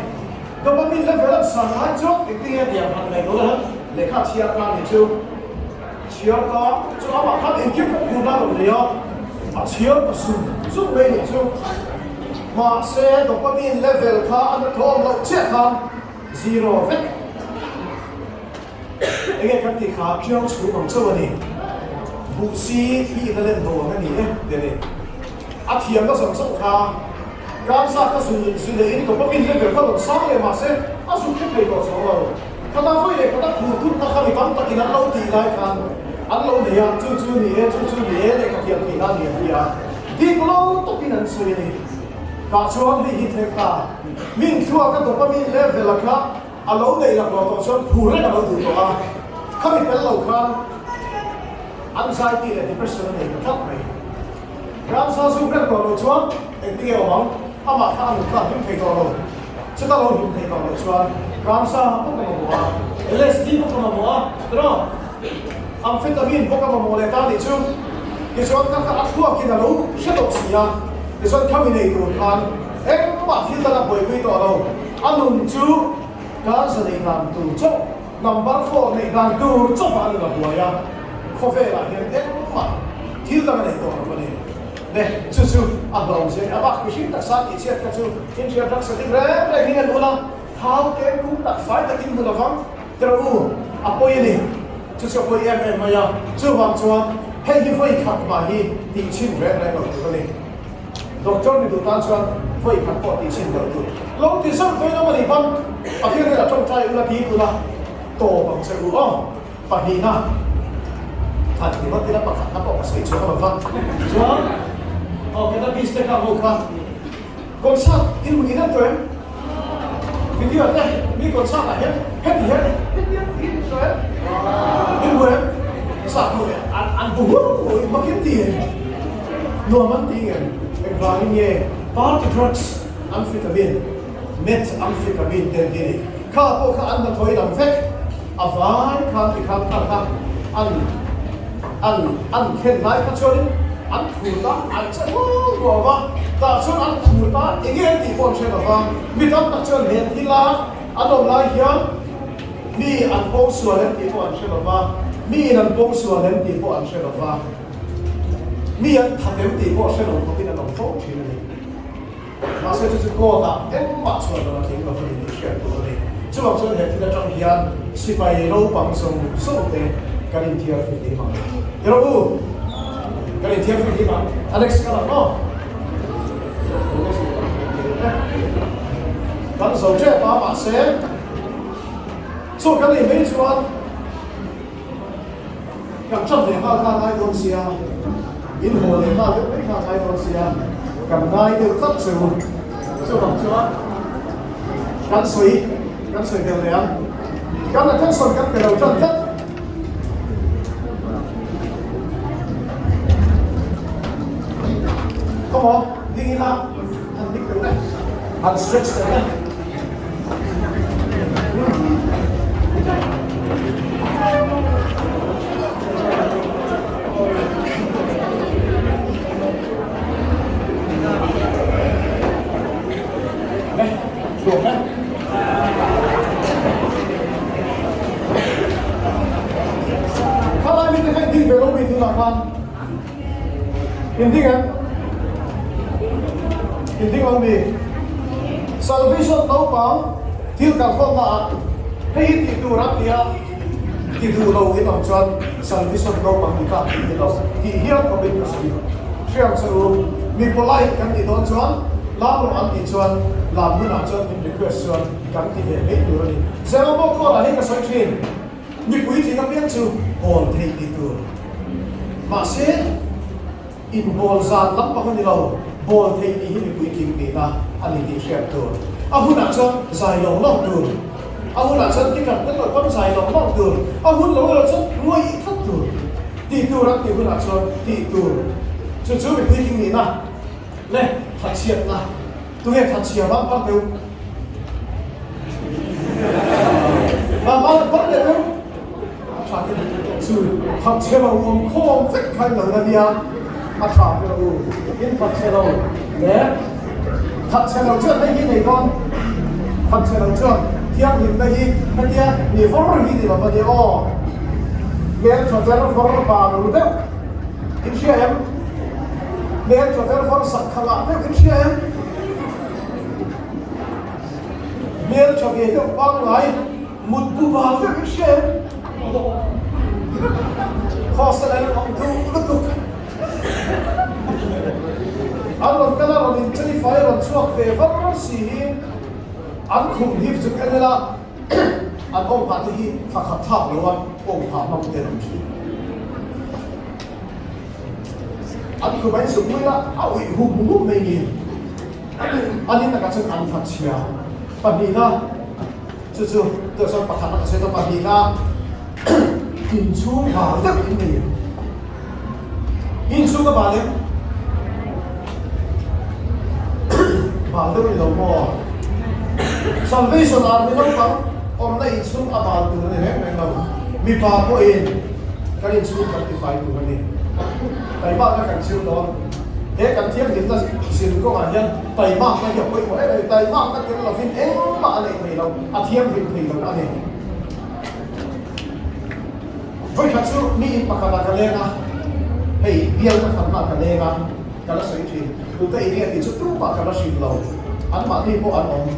Dopamine level a san lai chuan engtin nge tiang han ngaih dawn a han lehkha chhiar ta a ni chu. Chhiar ta chu amah khan engkim ka phur na lo nei a, a chhiar ta sum sum mai a nih chu. Mahse dopamine level kha a na thawm loh chiah khan zero vek. Enge kan tih kha Chiang chhum ang chauh a ni. Buhsi hi in a len dawn a ni e ti a ni. A thiamna zawng zawng kha Ramsa kha zu zu leh in dopamine level kha rawn sang leh mahse a zuk hre thei tawh chho lo. Khata vawi leh khata phur thutna kha mi tam takin an lo tih lai khan an lo nei a, chu chu ni e, chu chu ni e lehkha thiam thei kha a ni an ti a. Dik lo takin an sawi a ni. Tah chuan hei hi thleng ta. Min thluaka dopamine level a kha A lo neih lak lo tawh chuan phur reng a lo duh tawh a, khami tel lo khan anxiety leh depression a nei ta tlat mai. Ramsa zu reng tawh loh chuan engtin nge awm ang? Amah kha a nun kha a hlim thei tawh lo. Chuta lo hlim thei tawh loh chuan Ramsa bawk a mamawh a, LSD bawk a mamawh a, tiraw? Amphetamine bawk a mamawh leh ta nih chu. Tichuan ka kha a thluakin a lo hre tawh si a, tichuan khami nei tur khan engmah thil dang a buaipui tawh lo. A nun chu cancer neih dan tur chauh, number four neih dan tur chauhah a nun a buai a, khawvelah hian engmah thil dang a nei tawh lo a ni. Ne, chu chu a hlawm zia a bak mihring taksa tih chhiat kha chu inhria drugs a dik reng reng in a lut a, thau kem kum tak fai takin hmu lovang tiraw u, a pawi a ni. Chu chu a pawi em em mai a, chuvang chuan hei hi vawi khat mah hi tih chhin reng reng lo tur a ni. Doctor ni duh tan chuan Vawi khat pawh tih chhin loh tur. Lo ti zauh tawh in awm a nih pawn Pathian hian a tawngtai ula ti ula tawp ang che u aw. Pahnihna han ti vat ila pakhatna pawh ka sawi chhuak lo va. Chuan aw cannabis te kha ho kha concert in hmu in en tawh em? Video te mi concert ah hian heti hian heti hian ti in tawh em? In hmu em? Sap ho leh an an bu hur hur in makin ti nuam an ti ngem? Engvangin nge party drugs amphetamine, methamphetamine te an ti a ni. Kha pawh kha an hnathawh in ang vek a vai khan ti khan kha kha an an an khen lai kha chuanin an phur ta an che rual rual va, tah chuan an phur ta eng nge an tih pawh an hre lo va, mi tam tak chuan he thila an awm lai hian mi an pawng sual em tih pawh an hre lo va, mi in an pawng sual em tih pawh an hre lo va, mi an that em tih pawh hre lo khawpin an awm fo thin a ni. Mahse chu chu court ah engmah chhuah lo a tling lo a ni tih hriat tur a ni. Chuvang chuan he thil atang hian sipai naupang zawng zawng te kan inthiar fihlim ang. Ti rawh u, kan inthiar fihlim ang. Alex ka lang maw? Kan zo tep a mahse chu kan ei mai chuan Kan ṭap leh nghal kha ngai dawn sia, in haw leh nghal deuh mai kha ngai dawn sia, kan ngai deuh tlat che u. Chuvang chuan kan sawi kan sawi vel leh ang. Kan attention kan pe lo ṭan tlat. Come on, ding ila, han dik deuh le, han stretch deuh le. Khalai mite kha in ding ve lo mi tunah khan in ding em? In ding lo mi? Salvation naupang thil kalkhawmna ah hei hi tih tur an ti a, ti duh lo in awm chuan salvation naupang ni ta tih ni lo tih hial khawpin ka sawi hriam che u. Mi polite kan tih dawn chuan lam rawh an tih chuan lam hunah chuan min request chuan kan ti ve mai tur a ni. Zema pawh hi ka sawi thin. Mipui tling apiang chu bawl theih tih tur. Mahse, inbawl zan lampang a ni lo, bawl theih tih hi mipui tling tihna a ni tih hriat tur. A hunah chuan zai lo lawk tur. A hunah chuan guitar tel lo pawn zai lo lawk tur. A hun lo erawh chuan ngawih tlat tur. Tih tur an tih hunah chuan tih tur. Chu chu mipui tling nihna leh thatchhiatna. Tunge thatchhia vang phar deuh? Vang phar leh deuh? A tha te chu thatchhe lo awm khawm vek kha in lo la nia. A tha te lo u. In thatchhe lo leh thatchhe lo chuan hei hi nei dawn. Thatchhe lo chuan thianghlimna hi hetia ni vawr hi ni lo va nia aw. Hmel tha ver vawr bal ru deuh. In hria em? Hmel tha ver vawr sak kha ngah deuh in hria em? Hmel tha ve deuh pangngai mut bu bal deuh in hria em? Hostel ah hian awm duh lutuk. An rawn kal a, rawn inchei fai rawn chhuak ve var si hi an khum hi chuk en ila an awm phah te hi thla khat thlak lo a awm phah hmang te an awm thin. An khum a insuk mui a, a uih hum hum mai ni. A ni takah chuan an fa chhia pahnihna chu chu tawh chuan pakhatna ka sawi ta pahnihna inchhung bal deuh in nei. Inchhung a bal em? Bal deuh ni lo maw? Salvation Army naupang awmna inchhung a bal tur a ni reng reng lo. Mipa pawhin kan inchhung kan tifai tur a ni. Taimakna kan zir dawn. He kan thianghlimna zir kawngah hian taimakna hi a pawimawh em a ni. Taimakna tel lovin engmah a neih thei lo, a thianghlim thei lo a ni. Vawikhat chu mi in pakhatah ka leng a, hei bial ka fanna ka leng a, ka la sawi thin. Tute eng nge tih chu tumah ka la hrilh lo, anmahni pawh an awm.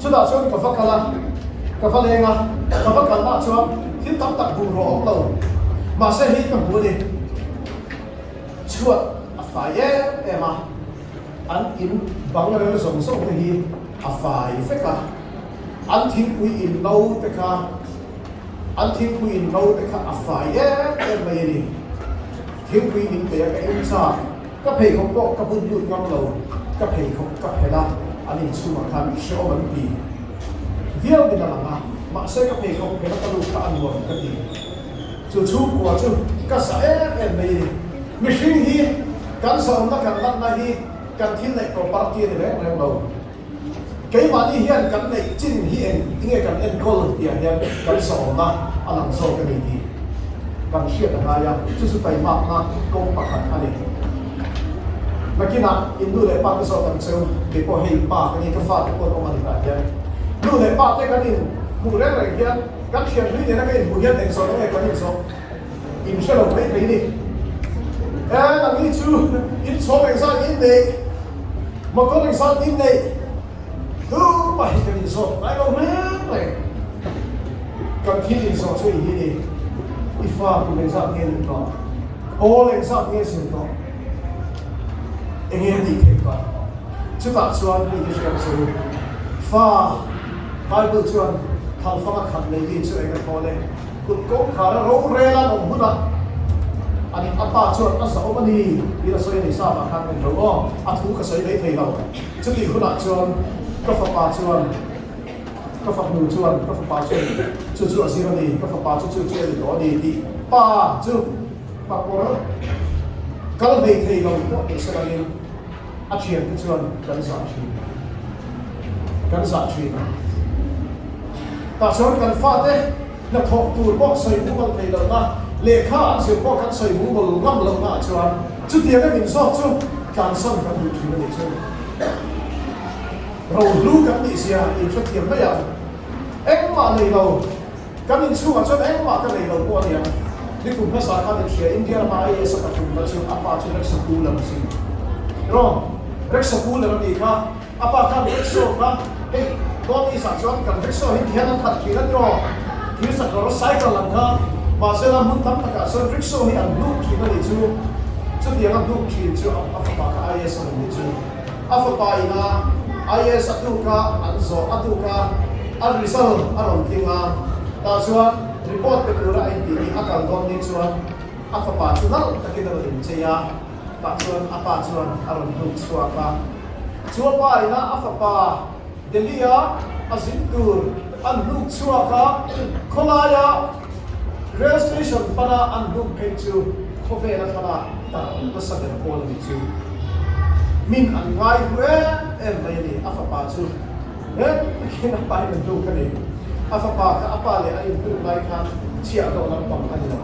Chutah chuan ka va kal a, ka va leng a, ka va kalnaah chuan thil tam tak bungraw a awm lo. Mahse hei ka hmu a ni, chhuat a fai em em a, an in Bang rel zawng zawng te hi a fai vek a, an thingpui in no te kha an thingpui in no te kha a fai em em mai a ni. Thingpui min pe a ka en chak, ka pheikhawk pawh ka bun lut ngam lo, ka pheikhawk ka phelh a, an inchhungah khan hrehawm an ti viau in a lang a, mahse ka pheikhawk phelh a ka lut kha a nuam ka ti. Chu chhungkua chu ka sa em em mai a ni. Mihring hi kan sawmna kan lanna hi kan thil neih property a ni reng reng lo. Keimahni hian kan neih chin hi eng tinge kan enkawl tihah hian kan sawmna a lang zawk a ni tih kan hriat a ngai a, chu chu taimakna kawng pakhat a ni. Nakinah in nu leh pa te zawk ang cheu, kei pawh hei pa ka ni, ka fate pawh an awm a ni tah hian nu leh pa te kan in hmuh reng reng hian Kan thianhlui nena ka inhmuh hian eng zawh nge kan inzawh in hre lo mai thei ni. E, nangni chu in chhawm engzat in neih, motor engzat in neih, tumah hi kan inzawh ngai lo reng reng. Kan thil inzawh chu i hi ni, i fa kum engzat nge nih tawh, awl engzat nge zir tawh, enge a tih theih tawh. Chutah chuan hei hi hriat chu fa Bible chuan thalfang a khat nei mi chu eng a thawl e? Kut kawngkhar a rorel an awm hunah ani a pa chuan a zahawm a ni tiin a sawi a ni Sam ah khan en lo aw a thu ka sawi mai thei lo. Chutih hunah chuan ka fapa chuan ka fapnu chuan ka fapa chuan chu chu a zir a ni ka fapa chu chu chu a ni tawh a ni tih pa chu pa kawr kal hlei thei lo pawh ni se langin A thiante chuan kan zah thin. Kan zah thin a. Tah chuan kan fate hnathawk tur pawh sawi mumal thei lohna, lehkha an zir pawh kan sawi mumal ngam lohna ah chuan chutianga min zawk chu tlansan kan duh thin a nih chu. Rohlu kan nih zia inhrethiam mai ang. Engmah nei lo. Kan inchhungah chuan engmah ka nei lo pawh a nia. Nikum hmasa khan inhria India rama IAS a pathumna chu a pa chu Rexa Cooler a sin. Rawng, Rexa Cooler a nih kha. A pa khan Rexo kha hei North East ah chuan kan Rexo hi tihian an khat thin a ni aw. Thil sakawr cycle ang kha. Mahse la hmun tam takah chuan Rexo hi an hnuk thin a nih chu. Chutiang a hnuk thin chu a fapa kha IAS a rawn nih chu. A fapa ina IAS a tuk a, an zawh a tuk a, a result a rawn tling a, tah chuan report pe tura a intih ni a kal dawn ni chuan a fapa chu nalh takin a rawn inchei a, tah chuan a pa chuan a rawn hnuk chhuak a. Chu a pa ina a fapa Delhi-a a zin tur an hnuk chhuak a, khawlaia rail station pana an hnuk phei chu khawvela thlalak darh nasa ber pawl a nih chu. Min an ngai hmu em em mai a ni, a fapa chu reng takin a pa in an hnuk a ni. A fapa kha a pa leh a inhnuk lai khan chhiah hlawh lampang a ni lo.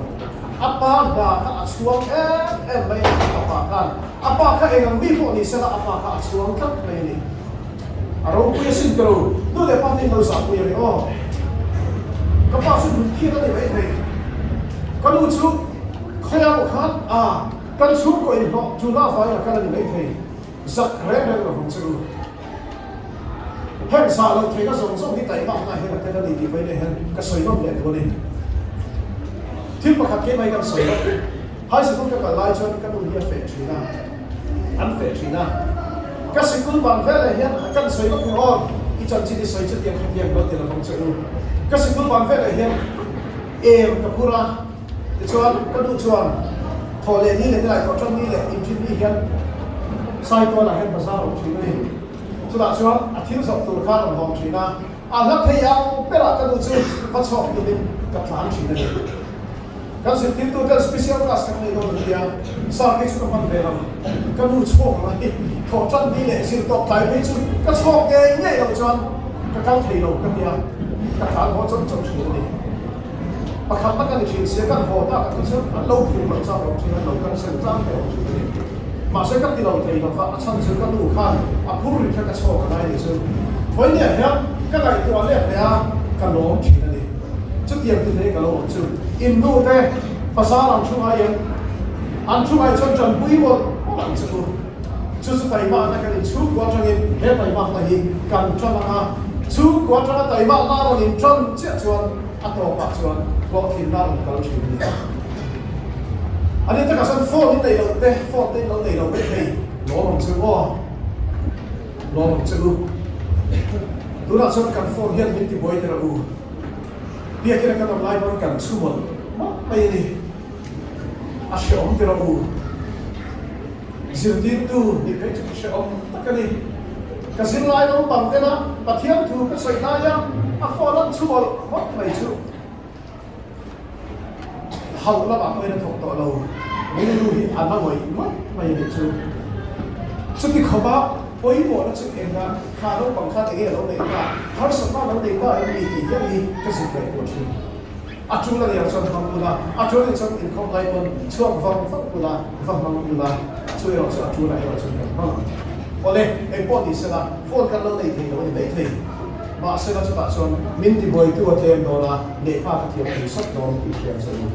A pa hna kha a chhuang em em mai a ni, a fapa khan a pa kha eng ang mi pawh ni sela a pa kha a chhuang tlat mai a ni. A ropui a sin ka lo, nu leh pa te in lo zahpui a ni aw. Ka pa chu hmun phiat a ni mai thei. Ka nu chu khawiah pawh khan a kan chhungkaw inhlawh tuna avangin a kal a ni mai thei. Zak reng reng lo vang che u. Heng zah loh theihna zawng zawng hi taihmakna hian a tel a ni tih vawiin hian ka sawi nawm leh duh a ni. Thil pakhat keimah hi kan sawi loh. High sikul ka kal lai chuan ka nu hi a feh thin a, an feh thin a. Ka sikul ban veleh hian kan sawi vak ni aw, i chanchin i sawi chutiang khatiang lo ti lovang che u. Ka sikul ban veleh hian em ka phur a, tichuan ka nu chuan thawh leh ni leh nilai thawh tan ni leh inṭhin ni hian Saitualah hian bazar a awm thin a ni. Chutah chuan a thil zawrh tur kha a rawn hawng thin a. A hla thei ang berah ka nu chu va chhuak tumin ka tlan thin a ni. Kan zirtirtu ten special class kan nei dawn an tia, sir kei chu ka hman ve lo. Ka nu chhuak lai thawh tan ni leh zir tawp tlai phei chu ka chhuak ngei ngei loh chuan ka kal thei lo ka tia, ka tlan haw chawt chawt thin a ni. Pakhat na ka ni thin sia kan haw tak ah te chuan an lo phur loh chang awm thin, an lo cancel tlang te awm thin a ni. Mahse ka ti lo thei lo va, a chhan chu ka nu khan a phur ri kha ka chhuak a ngai ni chu. Vawinia hian ka ngaihtuah leh hle a, ka lawm thin a ni. Chutiang ti thei ka lo awm chu. In nu te pasal an thu ngai em? An thu ngai chuan tanpui mawlh mawlh ang che u. Chu chu taimakna kan inchhungkua atangin he taimakna hi kan tan ang a, chhungkua atanga taimakna a rawn intan chiah chuan a tawpah chuan hlawhtlinna a rawn kal thin a ni. A ni takah chuan phone in nei loh te, phone te in lo nei lo mai thei lawm ang chu maw? Lawm ang che u. Tunah chuan kan phone hian min tibuai tir a u. Biakina kan awm lai pawn kan chhu mawlh mawlh mai a ni. A hrehawm tir a u. Zirtirtu nih phei chu ka hrehawm tak a ni. Ka zirlai naupang tena Pathian thu ka sawi laia a phone an chhu mawlh mawlh mai chu. Hauh lamah pawhin a thawk tawh lo. Rilru hi a la ngawih ngawih mai a nih chu. Chuti khawpa pawimawhna chu enga kha naupang khan enge a lo neih ta, harsatna a lo nei ta em ni tih hian hi ka zir ngaihtuah thin. A tul a nia chuan hmang ula, a tul a nih chuan inkhawm lai pawn chhuak vang vang ula, va hmang ula, chu erawh chu a tul ah erawh chuan kan hmang ang. Awle, engpawh ni sela, phone kan lo nei thei lo a ni maithei. Mahsela chutah chuan min tibuaitu a tlem dawn a, lehkha ka thiam thei sawt dawn tih hriat chu a ni.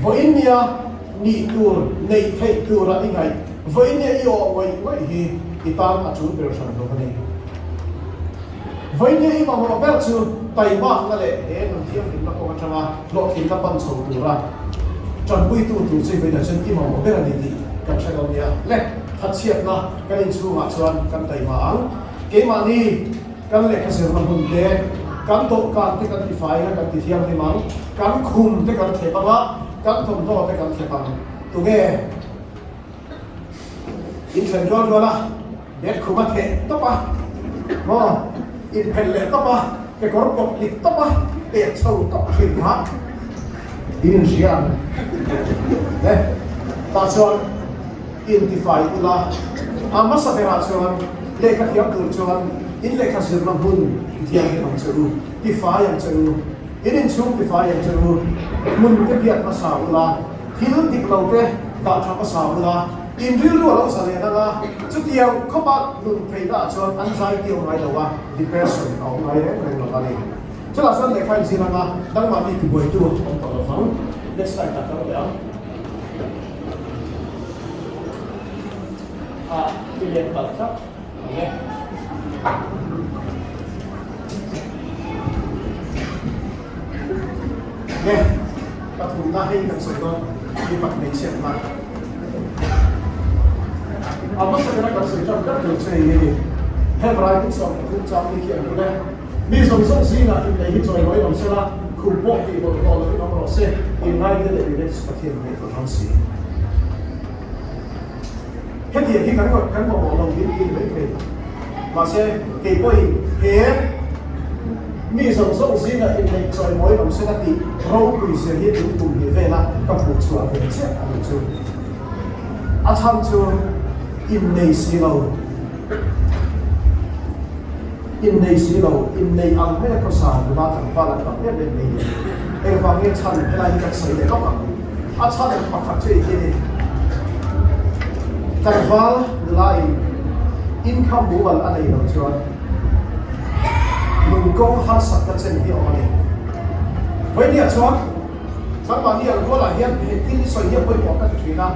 Vawiin nia nih tur, neih theih tura i ngaih, vawiin nia i awh ngawih ngawih hi i tan a tul ber hran lo a ni. Vawiin nia i mamawh ber chu taimakna leh he nun thianghlimna kawng atanga hlawhtlinna pan chho tura tanpuitu tur chu i vawiinah chuan i mamawh ber a ni tih kan hre lo nia. Le, thatchhiatna kan inchhungah chuan kan taima ang. Keimahni kan lehkha zirna hmun te, kan dawhkan te kan tifai anga kan ti thianghlim ang, kan khum te kan thlep anga, kan thawmhnaw te kan thlep ang. Tunge in thlen rual rual a, bed khum a theh tawp a, maw in phelh leh tawp a, kekawr pawp lik tawp a, pek chho tawp thin kha in inhria ang. Le, tah chuan. Intifai ula, a hmasa berah chuan lehkha thiam tur chuan in lehkha zirna hmun tithianghlim ang che u, tifai ang che u, in inchhung tifai ang che u, hmun te biak hmasa ula, thil dik lo te dah tha hmasa ula, in rilru a lo zalen ang a, chutiang khawpa nun theihna ah chuan anxiety a awm ngai lo a, depression a awm ngai reng reng lo a ni. Chutah chuan lehkha inzir anga dangmahni tibuaitu a awm tawh lo vang. Next slide ah ka lo leh ang. A ti let palh tlat ang e. Nge pathumna hei kan sawi dawn mipat hmeichhiatna. A hmasa bera kan sawi tan ber tur che hi ni. Hebrai buk 13 chang ni khi an hmu e. Mi zawng zawng zingah inneih hi chawimawi awm sela, khum pawh tih bawlhhlawh lohin awm rawh se, inngaite leh Minex Pathian hmeh tur ram si. Hetiang hi kan kan mamawh lo min ti mai thei. Mahse, kei pawhin he mi zawng zawng zingah inneih chawimawi awm sela tih ropui zir hi tun kum hnih vela ka hmuh chhuah ve chiah a nih chu. A chhan chu innei si lo. Innei si lo, innei ang hmel khawsa nula tlangval an tam em em mai ni. Engvang nge chhan helai hi kan sawi leh lawk ang. A chhan pakhat chu eng nge ni? Tlangval nula in income mumal a nei lo chuan nungkawng harsatna chen hi a awm a ni. Vawinia chuan nangmahni ang rualah hian he thil hi sawi hi a pawimawh ka ti thin a.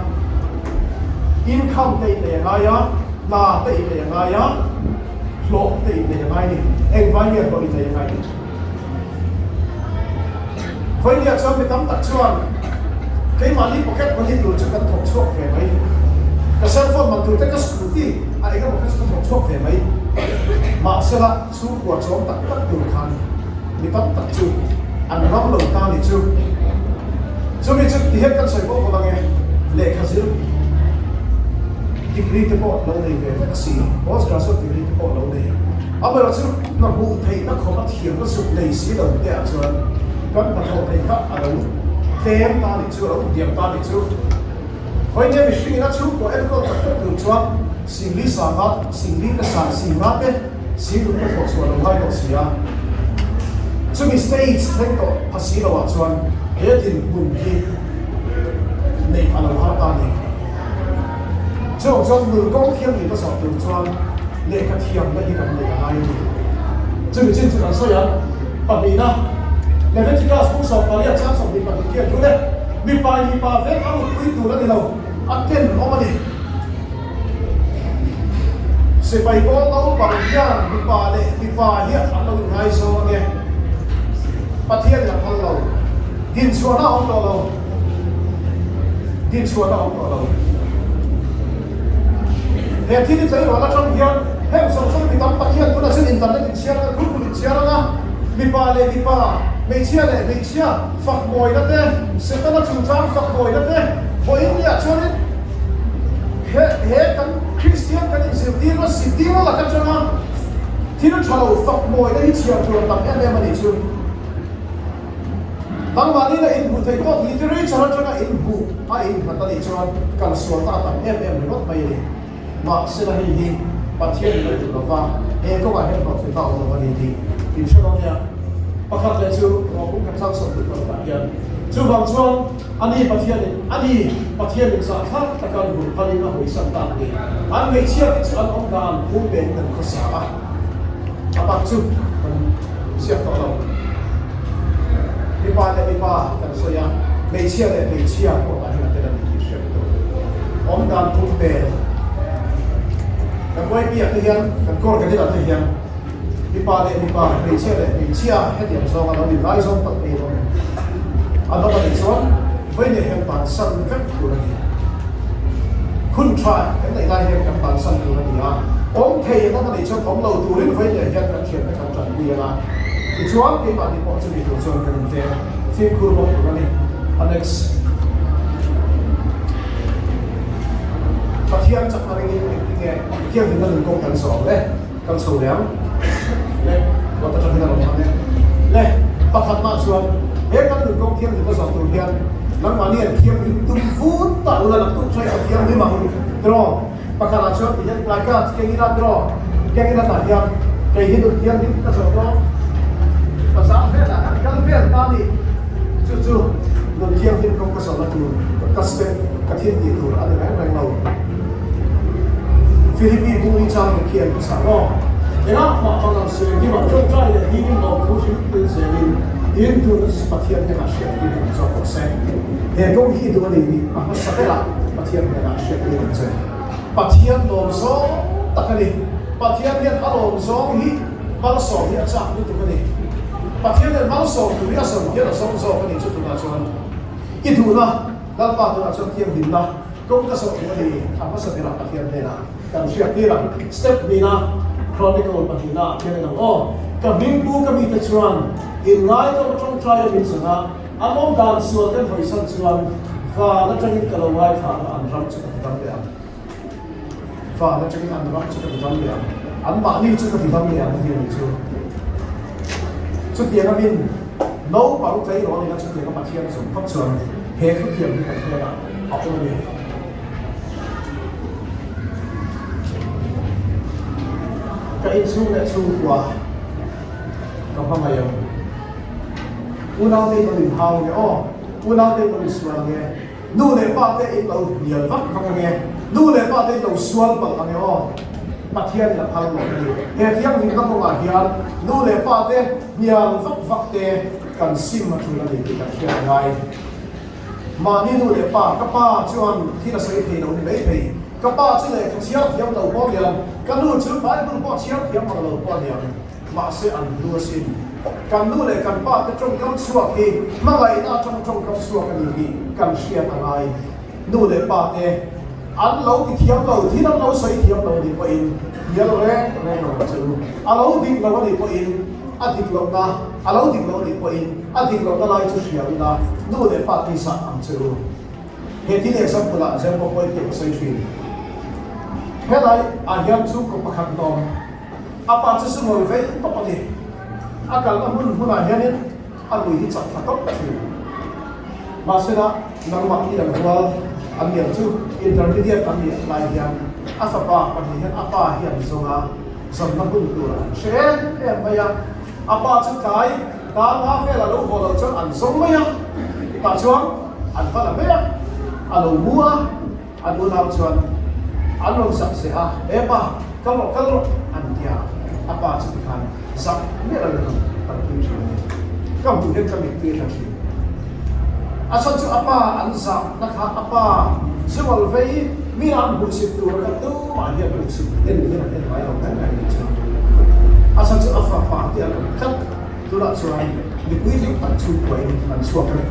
Income te innei a ngai a, hna te innei a ngai a, hlawh te innei a ngai ni. Engvai nge hlawh innei a ngai ni? Vawinia chuan mi tam tak chuan keimahni pocket money tur chu kan thawk chhuak ve mai. Ka cellphone man tur te, ka scooty a eng emaw kha chu ka thawk chhuak ve mai. Mahsela chhungkua chawm tak tak tur khan mi tam tak chu an ram lo ta ni chu. Chumi chu ti hian kan sawi bawk bawk ange, lehkha zir degree te pawh lo nei ve vek a si, post graduate degree te pawh lo nei. Amaherawh chu hna hmuh theihna khawp a thiamna zuk nei si lo te ah chuan kan hnathawh theih kha a lo tlem ta ni chu, a lo hniam ta ni chu. Vawinia mihring ina chhungkaw enkawl tak tak tur chuan Singli sanga, Singli te san, Singa te Siruk te thawh chhuah lo ngai tawh si a. Chumi stage thleng tawh pha si lo ah chuan he dinhmun hi neih a lo har ta a ni. Chuvang chuan nun kawng thiam nih hmasa tur chuan lehkha thiamna hi kan neih a ngai a ni. Chumi chin chu kan sawi ang. Pahnihna, Leviticus buk 18 chang 22 khian thu le, Mipa in mipa vek a mutpui tur a ni lo, a ten awm a ni. Sipai pawl naupang hian mipa leh mipa hi an lo inngaizawng ange. Pathianin a phal lo. Dinchhuahna a awm tawh lo. Dinchhuahna a awm tawh lo. He thil hi tleirawl atang hian Heng zawng zawng mi tam tak hian tunah chuan internet in chhiar anga, Google in chhiar anga, mipa leh mipa, hmeichhia leh hmeichhia fak mawina te, Setana chungchang fak mawina te, vawiin niah chuanin he he kan Kristian kan inzirtirna sitirna lak atanga thil tha lo fak mawina hi chhiar tur a tam em em a nih chu. Nangmahni la inhmuh theih tawk literature atanga inhmuh a innghat a nih chuan kalsualna a tam em em ringawt mai a ni. Mahsela hei hi Pathian in a duh lova, he kawngah hian hlawhtlinna a awm lo a ni tih in hre dawn nia. Pakhat leh chu rawpum kan tlang sawm duh tawh tah hian. Chuvang chuan ani Pathianin ani Pathianin zahthlak taka an hur phalin a hawisan tak ni. An hmeichhia te chu an awm dan phum pein an khawsa a, a bak chu kan ziak tawh lo. Mipa leh mipa kan sawi a, hmeichhia leh hmeichhia pawh tah hian a tel a ni tih hriat tur. Awm dan phum pen kan YP-ah te hian, kan kawr cadet-ah te hian mipa leh mipa, hmeichhia leh hmeichhia hetiang zawnga lo inlai zawng tak phei an awm em? An awm a nih chuan vawiin hian bansan vek tur a ni. Hun tha kan neih lai hian kan bansan tur a ni a, awm thei an awm a nih chuan awm lo turin vawiin hian kan thiante kan tanpui ang a, tichuan keimahni pawh chumi tur chuan kan inten fimkhur bawk tur a ni. Annex. Pathian chakna ringin engtinge thianghlimna nun kawng kan zawh ang le? Kal chho leh ang le, ruat atangin a rawn hman e. Le, pakhatna chuan he kan nun kawng thianghlimna zawh tur hian nangmahni an thianghlim tum vut ta ula nak tuk chuan ka thianghlim ang tiraw? Pakhatah chuan ti hian placard keng ila tiraw? Keng ila tah hian kei hi nun thianghlim ka zawh dawn. Bazar velah kan kal vel ta ni. Chu chu nun thianghlim kawng ka zawhna tur ka step ka thil tih tur a ni reng reng lo. Philippi bung hi chang in khian ka sah maw? Engah mah hmang ang suih engkim ang tawngtai leh dinin lawmthu hrim pil zelin in tuna chu Pathian hnenah hriat tir ang zawk rawh se. He kawng hi i duh a ni tih a hmasa berah Pathian hnenah hriat tir ang che. Pathian lawm zawng tak a ni. Pathian hian a lawm zawng hi malsawm hi a chak lutuk a ni. Pathian hian malsawm tur hi a zawm hian a zawng zawk a ni chu tunah chuan i duhna Lalpa tunah chuan thianghlimna Kawng ka zawh duh a ni, a hmasa berah Pathian hnenah kan hriat tir ang. Step hnihna, Chronicle pahnihna ah khian en ang aw. Ka hmingpu ka mite chuan inngaitawm atawngtai a min zan a, an awm dan sual kan hawisan chuan van atangin ka lo ngaithla ang a, an ram chu ka ti dam leh ang. Van atangin an ram chu ka ti dam leh ang. Anmahni chu ka ti dam leh ang a ti a nih chu. Chutiang a min naupang tleirawl ina chutiang a Pathian zawm phawt chuan he thutiang hi kan hnenah a awm a ni. Ka inchhung leh chhungkua ka hmangaih ang. Unaute in lo inhau nge aw, unaute in lo insual ang e, nu leh pa te in lo hnial vak vak ang e, nu leh pa te in lo sual palh ang e aw. Pathian in a phal lo a ni. He thianghlimna kawngah hian nu leh pa te hnial vak vak te kan sim a tul a ni tih kan hriat a ngai. Mahni nu leh pa, ka pa chuan thil a sawi thei lo ni mai thei. Ka pa chu lehkha chhiar thiam lo pawh niang, ka nu chu Bible pawh chhiar thiam ang lo pawh niang. Mahse an hlu asin. Kan nu leh kan pa te tawngkam chhuak hi hmangaihna atang tawngkam chhuak a ni tih kan hriat a ngai. Nu leh pa te an lo ti thiam lo, thil an lo sawi thiam lo a nih pawhin hnial reng reng lo ang che u. A lo dik lo a nih pawhin a dik lohna, a lo dik lo a nih pawhin a dik lohna lai chu hria ila nu leh pa tisa ang che u. He thil example ah Zerbo pawi tih ka sawi thin. Helai ah hian chhungkaw pakhat hnawm a pa chu sungawi vei tawp a ni. A kalna hmun hmunah hianin a lui hi chak thla tawp thin. Mahsela nangmah i lang rual an niang chu intermediate an nih lai hian a fapa pahnih hian a pa hi an zawng a, zawnna hun tur an hre em em mai a. A pa chu tlai dar nga vel a lo haw loh chuan an zawng mai a, tah chuan an va la mai a, a lo mu a, an unau chuan an rawn zak zeh a, He pa, kal rawh, kal rawh, an ti a, a pa chu tikhan zak miah lo in a rawn kalpui thin a ni. Ka hmuh hian ka mittui a tla thin. A chhan chu a pa an zahna kha a pa zual vei mi an hmuhsit tur kha tumah hian hmuhsit en hian an en ngai lo reng reng ni chu. A chhan chu a fapa te an awm tlat tunah chuan mipui tling tak chhungkuain an chhuak a ni.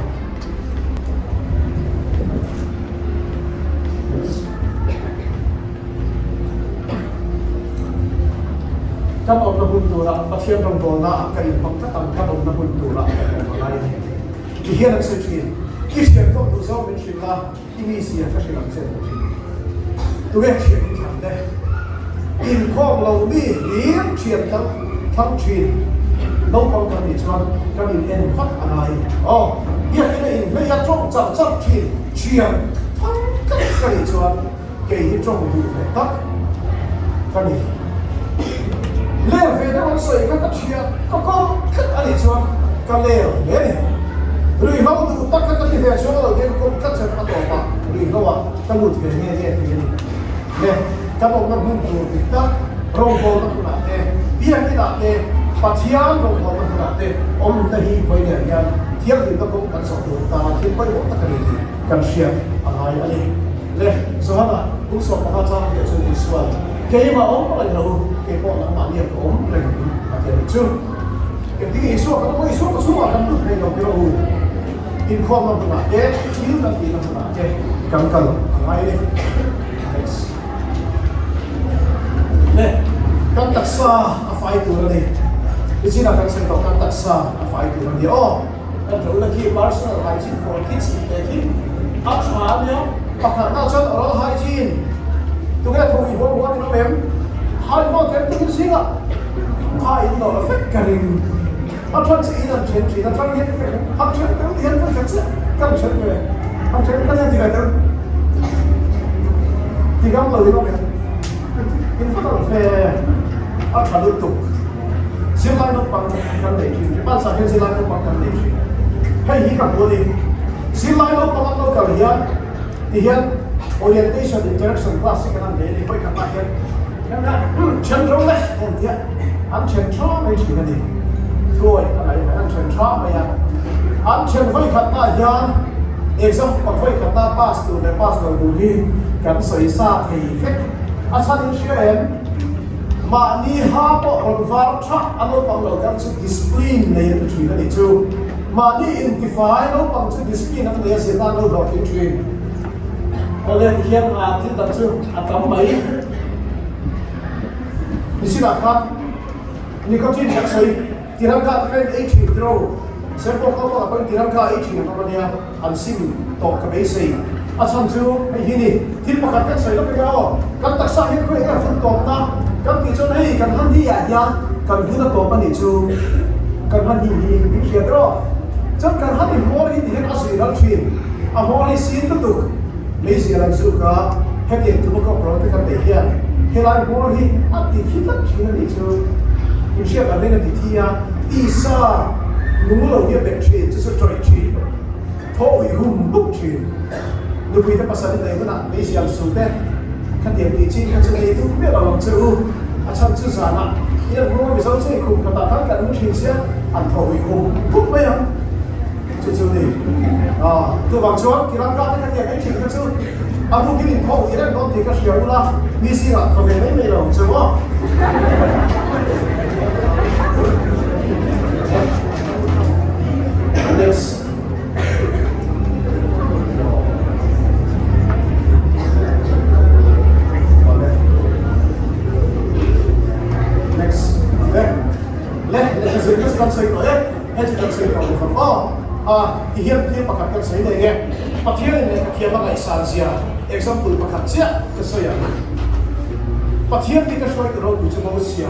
Kan awmna hun turah Pathian rawngbawlnaah kan inhmang tlat ang, kan awmna hun turah kan awm a ngai a ni. Ti hian an sawi thin, I hriat tawh duh zawng min hrilh la, i mi zia ka hrilh ang che an ti thin. Tunge thian in thlan te? Inkhawm lo mi hlir thian tlang thlang thin naupang kan nih chuan kan in en vat a ngai. Aw, biakina inhmei a tawng char char thin thian thlang tlat ka nih chuan Kei hi tawng duh ve tak ka ni. Ler ve deuh an sawi kha ka thian ka kawr tlat a nih chuan ka ler hle a ni. Ruihhlo duh tak kha ka ti ve chuan a lo tia ka kawr tlat chuan a tawp a, ruihhlo ah ka lut ve nge nge tih a ni. Le kan awmna hmun tur dik tak rawngbawlna hmunah te, biakin ah te, Pathian rawngbawlna hmunah te awmna hi vawiin ah hian thianghlimna kawng kan zawh tur tana thil pawimawh tak a ni tih kan hriat a ngai a ni. Le, Johana, kum 15 chang piah chu Isua'n, Keimah awm reng lo u, kei pawh nangmah nia ka awm reng ang, a ti a nih chu. Engtin Isua kan awm a, Isua ka chhungah kan lut thei lo tir u. Inkhawmna hmunah te, thil kan tihna hmunah te kan kal a ngai a ni. Next. Le, kan taksa a fai tur a ni. Nichinah kan sawi tawh, kan taksa a fai tur a ni aw. Kan ṭo na khi personal hygiene for kids tih te khi a ṭha a nia. Pakhatna chuan oral hygiene tunge tho i huam huam in awm em? Hai maw tel tukin zingah a in nawrh vek ka ring. A ṭhan che in an ṭhen ṭhin a ṭhan hian han ṭhen tel ti hian ka hre chiah kan ṭhen ve han ṭhen ka nia ti ve tel ti ngam lo in awm em? In va nawrh ve a ṭha lutuk. Zirlai naupang kan nei thin, Ripansa hian zirlai naupang kan nei thin. Hei hi ka hmu a ni. Zirlai naupang an lo kal hian ti hian orientation interaction class hi kan han nei a ni. Hawi khatah hian then ro le en tia an then tha mai thin a ni. Thuawi a ngaih ve an then tha mai a. An then vawi khatna hian exam vawi khatna pass tur leh pass lo tur hi kan sawi sa thei vek. A chhan in hria em? Mahni ha pawh rawn var thah a naupang lo kal chu discipline nei an thin a nih chu. Mahni intifai naupang chu discipline an nei a zirna an lo hlawhtling thin. Awle tihian a thil dang chu a tam mai. Nisinah khan nicotine kan sawi tiranga te kha in ei thin tiro. Serpawk naupang ah pawhin tiranga ei thin an awm a nia. An sim tawh ka beisei. A chhan chu hei hi ni, thil pakhat kan sawi lawk eng aw, kan taksa hian khawi eng a hun tawpna kan tih chuan hei kan han hi ah hian kan hun a tawp a nih chu kan han hi hi min hria ber aw. Chuan kan han i hmawr hi ti hian a zui ral thin, a hmawr hi sin lutuk meizial an zuk a, hetiang tobacco product te kan neih hian helai hmawr hi a ti thi tlat thin a nih chu. Inhriat ang hian a ti thi a, tisa nung lo hi a bet thin, chu chu tawih thin. Thaw ui hum buk thin. Nupui te pasal in nei hunah meizial su te khatiang tih chin kha chu nei duh miah lo ang che u. A chhan chu zanah hian hmawng a mizo chu inkhum khatah khan kan mu thin sia an thaw ui hum buk mai ang chu chu ni. Aw chuvang chuan Tiranga te khatiang ei thin kha chu a rukin in thaw ui reng dawn tih ka hria ula mi zingah thaw ve mai mai lo ang che u aw. Next. Example pakhat chiah ka sawi ang. Pathian ti ka hruai tur ropui chu Mosia.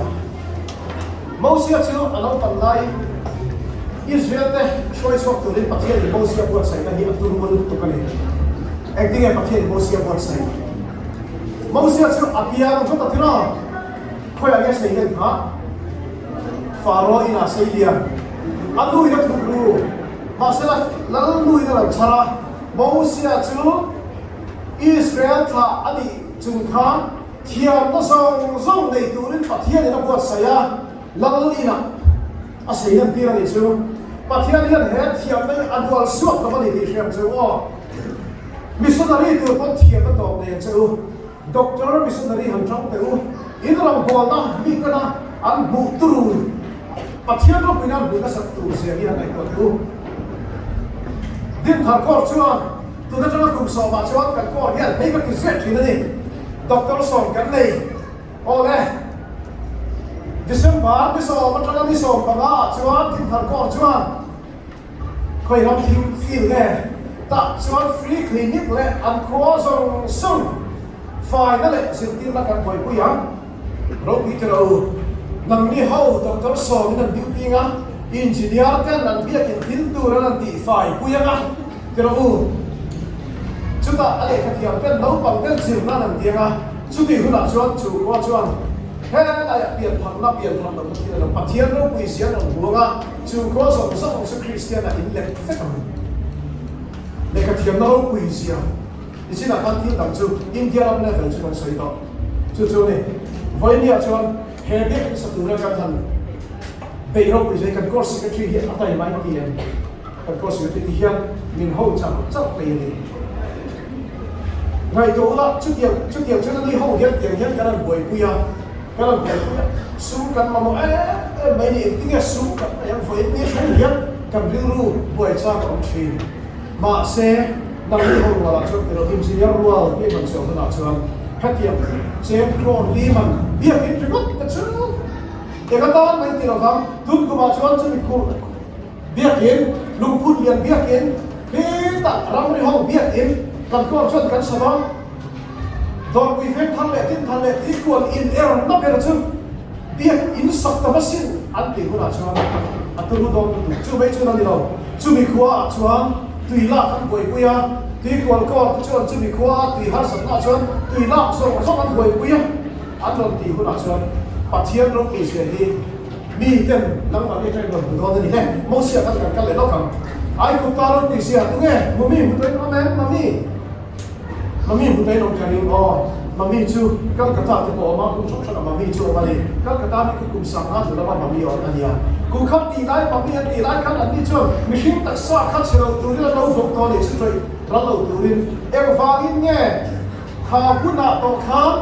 Mosia chu a lo pan laiin Israel-te hruai chhuak turin Pathianin Mosia buatsaihna hi a tur maw lutuk a ni. Engtinge Pathianin Mosia buatsaih? Mosia chu a piang vat a ti lo. Khawiah nge sei len kha? Pharaoh inah sei lian. A nuin a thuk ru. Mahsela lal nuin a lo chhar a, Mosia chu Israel thlah a nih chung khan Thiamna zawng zawng nei turin Pathianin a buatsaih a, Lal inah a sei lan tir a nih chu. Pathian hian he thiamna hi a hnual suak lo a ni tih hriam che u aw. Missionary tur pawn thiamna tawp nei ang che u. Doctor missionary han tang teh u. In rawngbawlna mi tena an hmuh turu Pathian ropuina an hmuh nasat tur zia hi han ngaihtuah teh u. Dinthar Court chuan tun atanga kum sawmah chuan kan court hian hei ka ti ziah thin a ni. Doctor sawm kan nei. Awle. December ni sawm atanga ni 15 ah chuan Thinthar Corps chuan khawi ram thil field nge tah chuan free clinic leh an khua zawng zawng faina leh zirtirna kan buaipui ang. Ropui te ro u, nangni ho Doctor sawmin an duty nga, Engineer ten an biakin thil tur an an tih fai pui anga ti rawh u. Chutah a lehkha thiam ten naupang ten zirna an an ti anga, chutih hunah chuan chu khua chuan helaiah pian pharna pian phar lohna thil a lo Pathian ropui zia an rawn hmu anga, chu khua zawng zawng chu Kristian a inlet vek ang. Lehkha thiamna ropui zia. Nichinah khan thil dang chu India ram level chu kan sawi tawh. Chu chu a ni. Vawinia chuan he biak hmasa tura kan han beih ropui zai kan course secretary hi a tai mai ti em? Kan course secretary ti hian min ho char char mai a ni. Ngaihtuah ula chutiang chutiang chuan ani ho hian tiang hian kan han buaipui a, kan han buaipui a, sum kan mamawh em em mai ni engtinge sum kan nei ang vawiin ni thleng hian kan rilru buai chak a awm thin. Mahse, nangni ho rualah chuan tilo engineer rual tih man chhuah hunah chuan hetiang cheng crore li man biakin ringawt te chu eng atan mai ti lovang. Tun kumah chuan chumi khur biakin, lungphun lian biakin, hetah ramri ho biakin kan crore chuan kan sa dawn. Dawrpui veng thar leh tin thar leh tih kual in erna ber chu biak in sak ta hmasin an tih hunah chuan a turu dawn lutuk. Chu mai chuan a ni lo. Chumi khua ah chuan tui lak an buaipui a, tui kual kawr te chuan chumi khua a tui harsatna ah chuan tui lak zawng zawng an buaipui a an rawn tih hunah chuan Pathian ropui zia hi mi ten nangmahni atangin rawn hmu dawn a ni hle. Mosia khan kan kal leh lawk ang. Aigupta ropui zia tunge hmu mi hmu tawhin awm em? Mami. Mami hmu daih lo ka ring aw. Mami chu Calcutta te pawh a awm a, hmun hrang hrangah Mami chu a awm a ni. Calcutta mi khu kum 50 hnu lama Mami a awm a nia. Kum khat tih lai Mami an tih lai khan anni chuan mihring taksa kha chhe lo turin an lo vawk tawh a nih chu tawih ral lo turin. Engvangin nge kha hunah tawh khan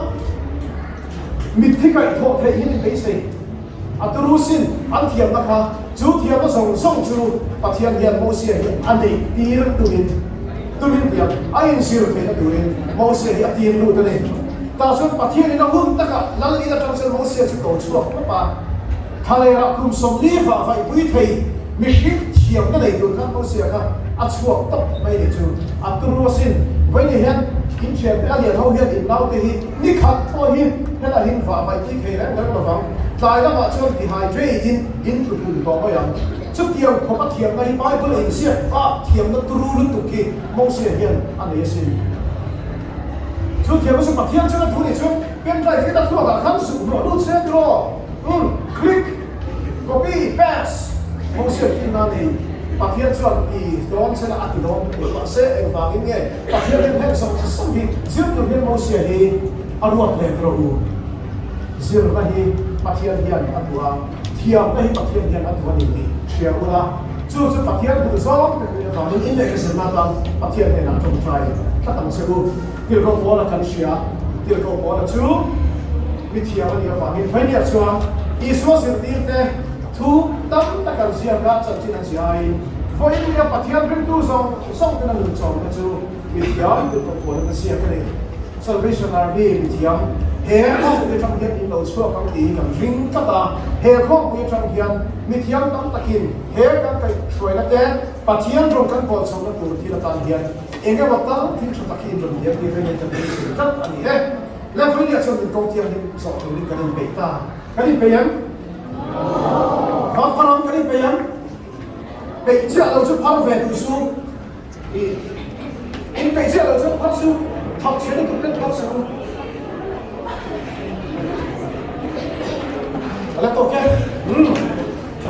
mitthi kaihthawh theih hi min beisei? A turu sin an thiamna kha chu thiamna zawng zawng chu Pathian hian Mosia hi a neih tir tumin tumin tiang a inzir theihna turin Mosia hi a tir lut a ni. Tah chuan Pathianin a hun takah Lal in atang chuan Mosia chu ko chhuak pawp a, Thalerah kum 40 vah vaihpui thei mihring thiamna nei tur khan Mosia kha a chhuak tawp mai ni chu a turu asin. Vawiin hian in thiante a lian ho hian in naute hi Ni khat pawh hi helai hin vah vaih tih thei reng reng lovang. Tlai lamah chuan dehydrate in in tlu hlum tawh mai ang. Chutiang khawpa thiamna hi Bible a inziak bak thiamna turu lutuk hi Mosia hian a nei asin. Chu thiamna chu Pathian chuan a thu nih chuan pen drive hi ta thluakah khan zuk hnawh lut se tiraw? Umm, click, copy, paste. Mosia thinna nei Pathian chuan ti dawn chena a ti dawn lutuk. Mahse engvangin nge Pathian hian heng zawng zawng hi zir tur hian Mosia hi a ruat leh rawh u. Zirna hi Pathian hian a duh a, thiamna hi Pathian hian a duh a ni tih hria ula, chu chu Pathian duh zawng tak nih avangin in lehkha zirna atan Pathian hnenah tawngtai tlat ang che u. Tirhkoh Paula kan hria, Tirhkoh Paula chu mi thiam a nih avangin Vainia chuan Isua zirtirte thu tam tak an ziak a, chanchin an ziain vawiin Pathian ringtu zawng zawng ten a nun chawmna chu mithiam tirhkoh Paula te ziak a ni. Salvation Army mithiam he khawngpui atang hian in lo chhuak ang tih hi kan ring tlat a, he khawngpui atang hian mithiam tam takin he kan kaihhruaina te Pathian rawn kan bawl chhohna tur thil atan hian eng emaw tal thil tha tak hi in rawn diam tir reng in kan beisei tlat a ni e. Lefrinia chuan min ko thianghlim zawh turin kan inpeih ta. Kan inpeih em? Vangpharam kan inpeih em? Peih chiah lo chu phar ve duh su. I inpeih chiah lo chu phar su. Thawk chhe lutuk ten phar su. A la tawk e.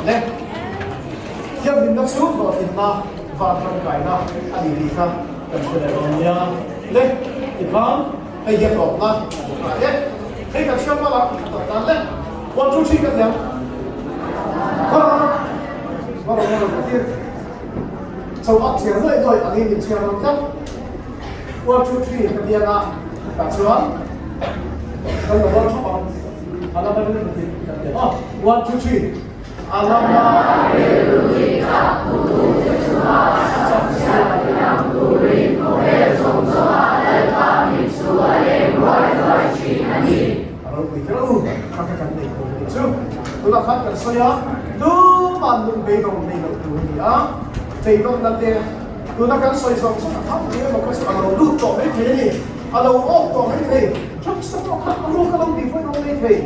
Le. Thianghlimna chu hlawhtlinna van tangkaina a ni tih kha kan hre leh dawn nia. Le, tikhan hei hi a tawpna a ni ta e. Hei kan hriat hma lah a tawp dan le. One, two, three ka ti ang. Hawr hawr hawr hawr hawr ka tir. Cho a chhiar nuaih nuaih angin min chhiar rawn tlat. One, two, three ka ti anga tah chuan kan lo rawn thap ang. A lama rilru ti kan ti ang. One, two, three. A lama rilru ti tak putu te chunga chakchhiat thiam turin khawvel zawng zawnga Lalpa min chu a leng ruai ruai thin a ni. A ropui kher u, kha kha kan nei tur a ni chu. Tunah khan kan sawi a, tumah nun beidawng nei loh tur a ni a, beidawnna te tuna kan sawi zawng zawng a thang thei emaw kha chu a lo lut tawh mai thei a ni, a lo awk tawh mai thei, drugs te pawh kha a ruk a lo tih pawhin a awm mai thei,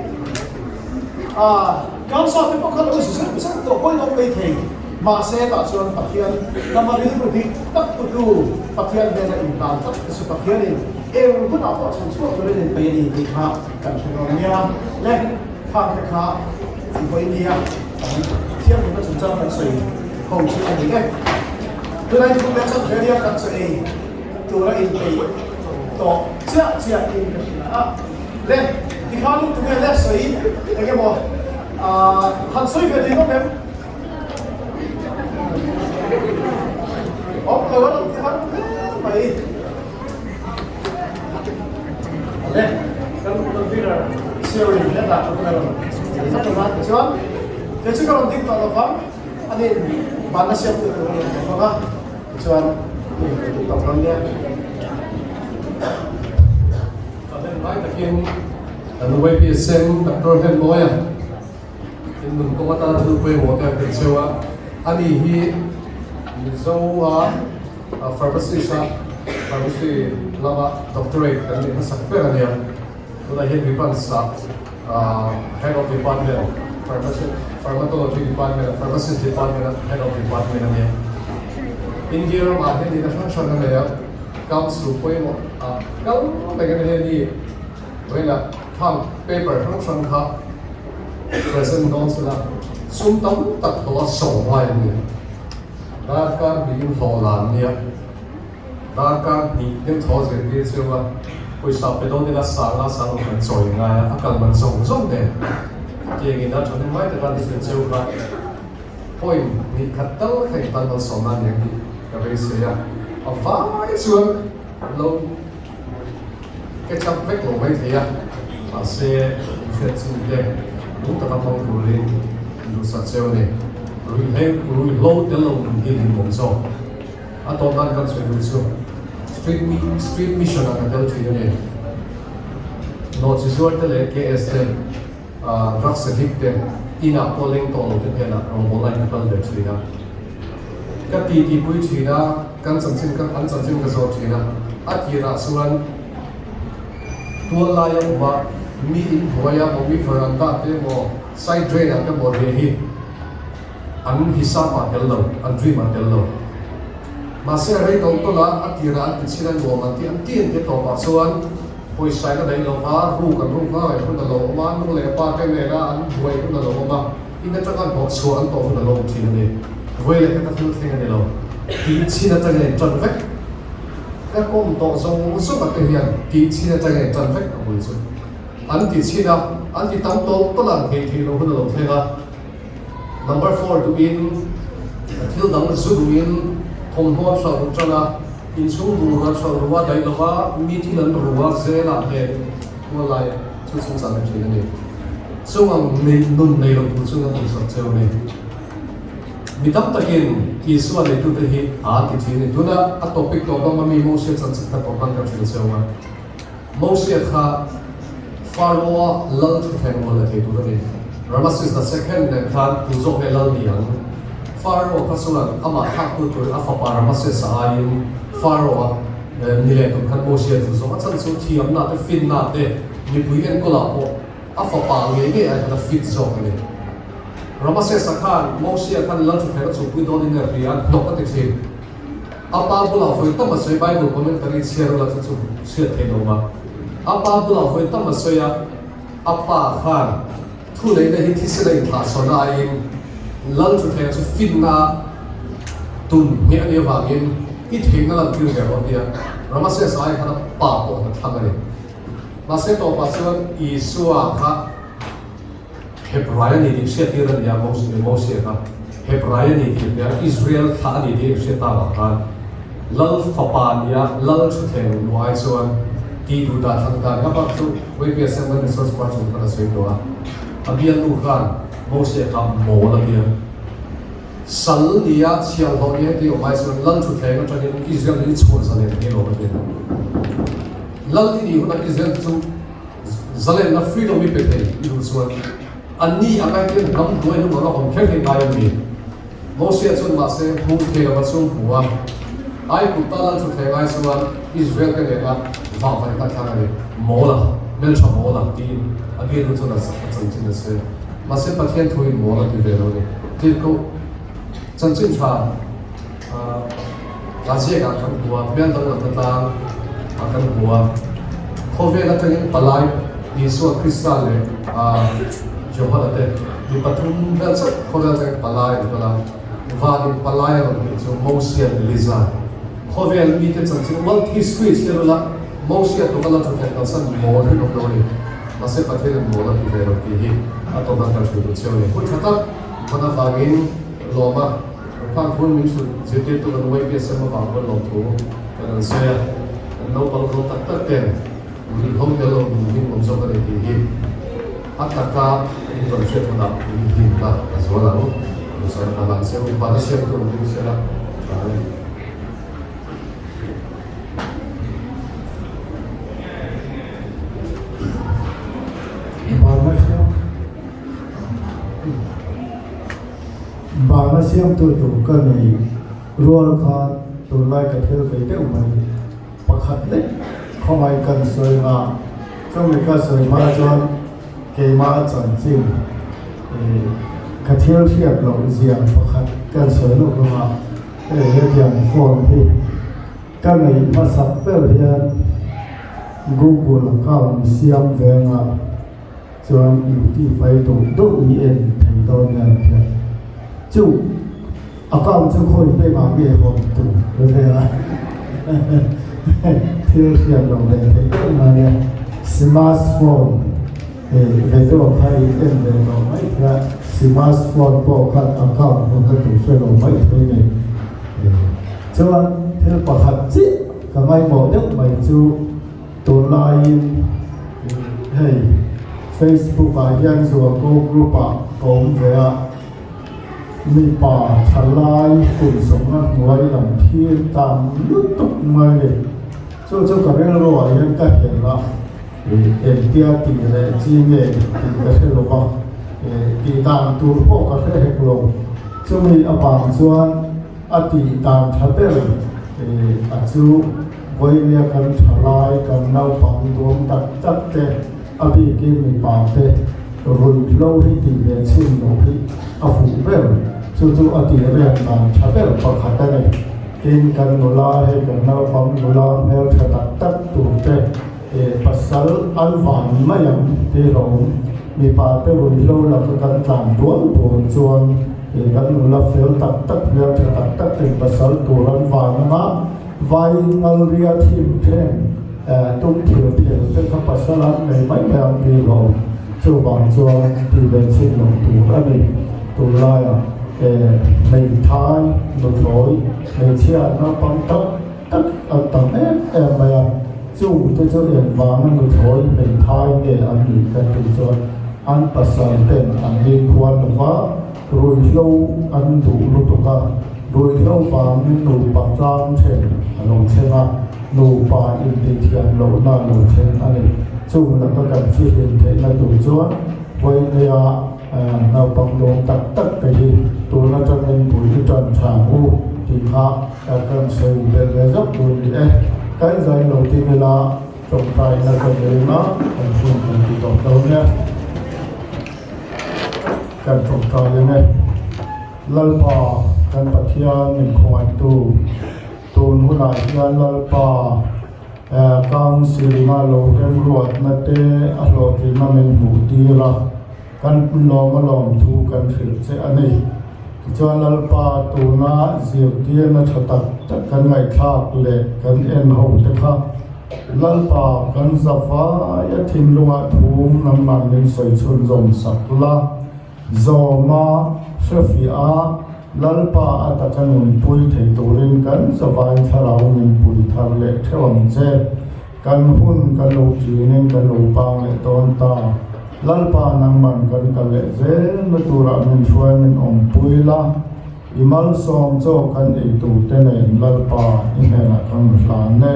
ah cancer te pawh kha a lo zu zeuh zeuh tawh pawhin a awm mai thei. Mahse tah chuan Pathian lama rilru dik tak putu Pathian hnena inhlan tak te chu Pathianin eng hunah pawh chhan chhuak turin in pe a ni tih kha kan hre dawn nia. Le, khang te kha i vawi nia kan thianghlimna chungchang kan sawi ho chu a ni e. Tunah in thum leh chhan ve nia kan chaw ei tura inpeih tawh chiah chiah in ka hria a. Le, tikhanin tunge le sawi eng emaw han sawi ve thei ngawt em? Awm lo a lo ti har hle mai. Ale, kan convener sharing hetah thu ka rawn sawi zat a, tichuan kei chu ka rawn ding tawh lovang, ani banna siamtu tur a rawn tawh bawk a, tichuan mi ka tum tawh dawn nia. Chahlen lai takin kan YPSM Doctor Hlenmawia In nun kawng atana thil pawimawh te an tel cheu a, ani hi Mizo a pharmacist a pharmacy lama doctorate kan neih hmasak ber a nia. Tunah hian Vivans ah head of department pharmacy pharmacology department a pharmacist department a head of department a nia. India ramah hian nihna hrang hrang a nei a, council pawimawh ah kal reng a ni hei ni. Vawiinah khang paper hrang hrang kha present dawn sela sum tam tak hlawh a sawm lai a ni. Darkar hnihin hlawh la an nia. Darkar hnih deuh thaw zirtir cheu a, pawisa pe dawn ila sanga sang lo kan chawi ngai a, a kal man zawng zawng nen tiangin a thahnem ngai taka ni hrilh cheu kha point hnih khat tal kha intan malsawmna a ni ang tih ka beisei a, a vai chuan lo Ketchup vek lo mai thei a, mahse hriat chin te lung taka hmang turin duhsak cheu a ni. Ruihheng ruihhlo tel lo nun hi hlimawm zawk. A tawp nan kan sawi duh chu Street Street Mission ah ka tel thin a ni. Nawhchizuar te leh KS te drugs addict te inah pawh leng tawh lo te hnenah rawngbawlna in ka kal ve thin a. Ka titi pui thin a. Kan chanchin ka an chanchin ka zawt thin a, a tirah chuan tual laia awm a, mi in hnuaia maw, mi veranda te maw, side drain ah te maw riah hi an hisap ah tel lo, an dream ah tel lo. Mahse a rei tawlh tawlh a, a tirah an ti chhin a nuam an ti an ti an ti tawpah chuan pawisa in a daih lo va, ruk an ruk nghal hun a lo awm a, nu leh pa te nena an buai hun a lo awm a, In atanga hnawh chhuah an tawh hun a lo awm thin a ni. Vawi leh khat a thil thleng a ni lo. Tih chhin atanga in tan vek. Ka kawm tawh zawng zawng a te hian tih chhin atanga in tan vek a bul chu. An ti chhin a, an ti tam tawlh tawlh a an theih theih loh hun a lo thleng a. Number four duhin thil dang zu duhin thawmhnaw an hralh ru tan a, inchhung bungrua an hralh ru a, daih lova mi thil an ru a, zelah nen hual lai chu chungchang a thin a ni. Chungang nei nun nei lo tur chuan a duhsak cheu a ni. Mi tam takin Isua neitute hi a ti thin a ni. Tuna a topic tawh bang a mi Mosia chanchin kha tawh bang kan hrilh cheu a. Mosia kha Pharaoh-a lal thuthleng mual la thei tur a ni. Ramesses the second nen khan tu zawk nge lal ni ang? Pharaoh kha chuan amah thlaktu turin a fapa Ramesses-a aiin Pharaoh-a ni leh tur khan Mosia duh zawk. A chan chu thiamna te, finna te, mipui enkawlah pawh a fapa ngei ngei ai khan a fit zawk a ni. Ramasesa khan Mosia khan lal thuthleng a chhukpui dawnin a ri a, hnawk a ti thin. A pa bulah vawi tam a sawi, Bible commentary chhiar ula chu chu hriat theih lo ma. A pa bulah vawi tam a sawi a, a pa khan thu neihna hi thisena inthlah sawn aiin lal thuthleng chu finna tum ngheh a nih avangin i theihna lantir ve rawh a ti a. Ramasesa ai khan a pa pawh a thlang a ni. Mahse tawpah chuan Isua kha Hebrai a ni tih hriattir a ni a, Mosia kha Hebrai a ni tih hria, Israel thlah a ni tih hriat ta vang khan Lal fapa nia Lal thutthleng luah ai chuan tih duh dah thlang dan nga bak chu Waypia Assembly Resource Person khan a sawi tawh a, a bialnu khan Mosia kha mawl a tia. Sal nia chhiahhlawh nia heti awm ai chuan Lal thutthleng atangin Israel hi chhuah zalen thei lo a ti. Lal i nih hunah Israel chu zalenna freedom i pe thei i duh chuan. Anni a ngaihtuah hnam hnuai hnung anga awm kher hi ngai a ni. Mosia chuan mahse hmuh thei lova chung hmu a, Aigupta lal thutthleng ai chuan Israel te nena vahvaih hna thlang a ni. Mawl a, hmeltha mawl a tiin a bialnu chuan a chanchin a sawi a. Mahse Pathian thuin mawl a ti ve lo a ni. Tirhkoh chanchin tha a ziakah kan hmu a, hmel danglamna tlang ah kan hmu a. Khawvel atangin palai Isua Krista leh Johana te mi pathum vel chauh khawvel atangin palai an kal a. Vanin palai a rawn hmuh chu Mosia leh Elija. Khawvel mite chanchin world history chhiar ula Mosia tluk a la thu thlen kalsan mawl hi an awm lo a ni. Mahse Pathian in mawl a ti ve lo tih hi a tawpna kan hrilh duh cheu a ni. Hun tha tak hman avangin lawm a. Khang hun min hrut zirtirtu kan YPSM avang pawn lawmthu kan rawn sawi a, kan naupang zo tak tak ten ruihhlo tel lo nun hlim awm zawk a ni tih hi a taka in rawn hriat hunah min hlim ta a zual ang. Duhsakna ka hlan che u, bana siamtu rawn ding sela tha a ni. Bana siam. Bana siamtu tur ka nei rual khan tunlai ka thil ve deuh mai. Pakhat lek khawngaih kan sawi nga, chumi ka sawi hma chuan keimah chanchin ka thil hriat loh zia pakhat kan sawi lawk ang a, hei hetiang phone hi ka neih hmasak ber hian Google account siam ve anga. Chuan duty fai duh duh i en thei dawn nia an ti a. Chu account chu khawi pengah nge hawn tur ka ve a. Thil hriat lo ve thei deuh mai nia. Smartphone video kha i en ve tawh mai thei a. Smartphone pawh khan account hawnna tur hre lo mai thei nei. Chuan thil pakhat chiah ka ngaimawh deuh mai chu. Tunlaiin hei Facebook ah hian zualko group ah ka awm ve a, mipa thalai kum sawmna hnuai lam thil tam lutuk mai ni. Chu chu ka rilru ah hian ka helh a, engtia tih leh chi nge tih ka hre lo va, tih dan tur pawh ka hre hek lo. Chumi avang chuan a tih dan tha ber a chu. Vawinia kan thalai, kan naupang duam tak tak te, a bikin mipa te ruihhlo hi tih leh chhin loh hi a fuh ber. Chu chu a tih rem dan tha ber pakhat a ni. Tin, kan nula hei kan naupang nula hmeltha tak tak tur te pasal an van mai ang tih hlawm. Mipa te ruihhlo laka kan tlan dual dual chuan kan nula fel tak tak hmeltha tak tak ten pasal tur an van ang a. Vai ngalria thim thleng tum thil thil te kha pasal an nei mai mai ang tih lo chuvang chuan tih ve chhin lo tur a ni. Tunlaiah hmeithai, nuthlawi, hmeichhia naupang tak tak an tam em em mai a, chung te chu engvanga nuthlawi hmeithai nge an nih kan tih chuan an pasal ten an nikhua lova ruihhlo an duh lutuk a. Ruihhlo vangin nupa tlang then a lo thleng a, nupa intihthiam lohna a lo thleng a ni. Chung laka kan fihlim theihna tur chuan vawinia naupang dawm tak tak te hi tun atangin bul i tan tha ang u tih kha kan sawi belh ve zawk tur ni e. Kan zai lo ding ila tawngtaina ka nei anga kan hun kan ti tawh dawn nia. Kan tawngtai ang e. Lalpa, kan Pathian min khawngaihtu, tun hunah hian Lalpa Council-a lo remruatna te a hlawhtlinna min hmuh tir a, kan lawm a lawm thu kan hrilh che a ni. Tichuan Lalpa, tuna zirtirna tha tak tak kan ngaihthlak leh kan en ho te kha Lalpa kan zavaia thinlungah thum nangmah min sawi chhunzawm sak la. Zawma hrefiah a, Lalpa a taka nunpui thei turin kan zavai thlarau min pui thar leh theuh ang che. Kan hun kan lo ṭinin kan lo pang leh dawn ta. Lalpa nangman kan kal leh zel na turah min hruai min awmpui la, i malsawm chaw kan ei turte nen Lalpa i hnenah kan hlan e.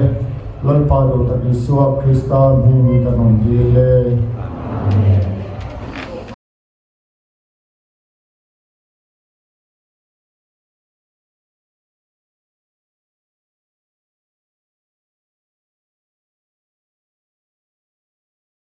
Lalpa duhtak Isua Krista hming kan rawn dil e. Amen.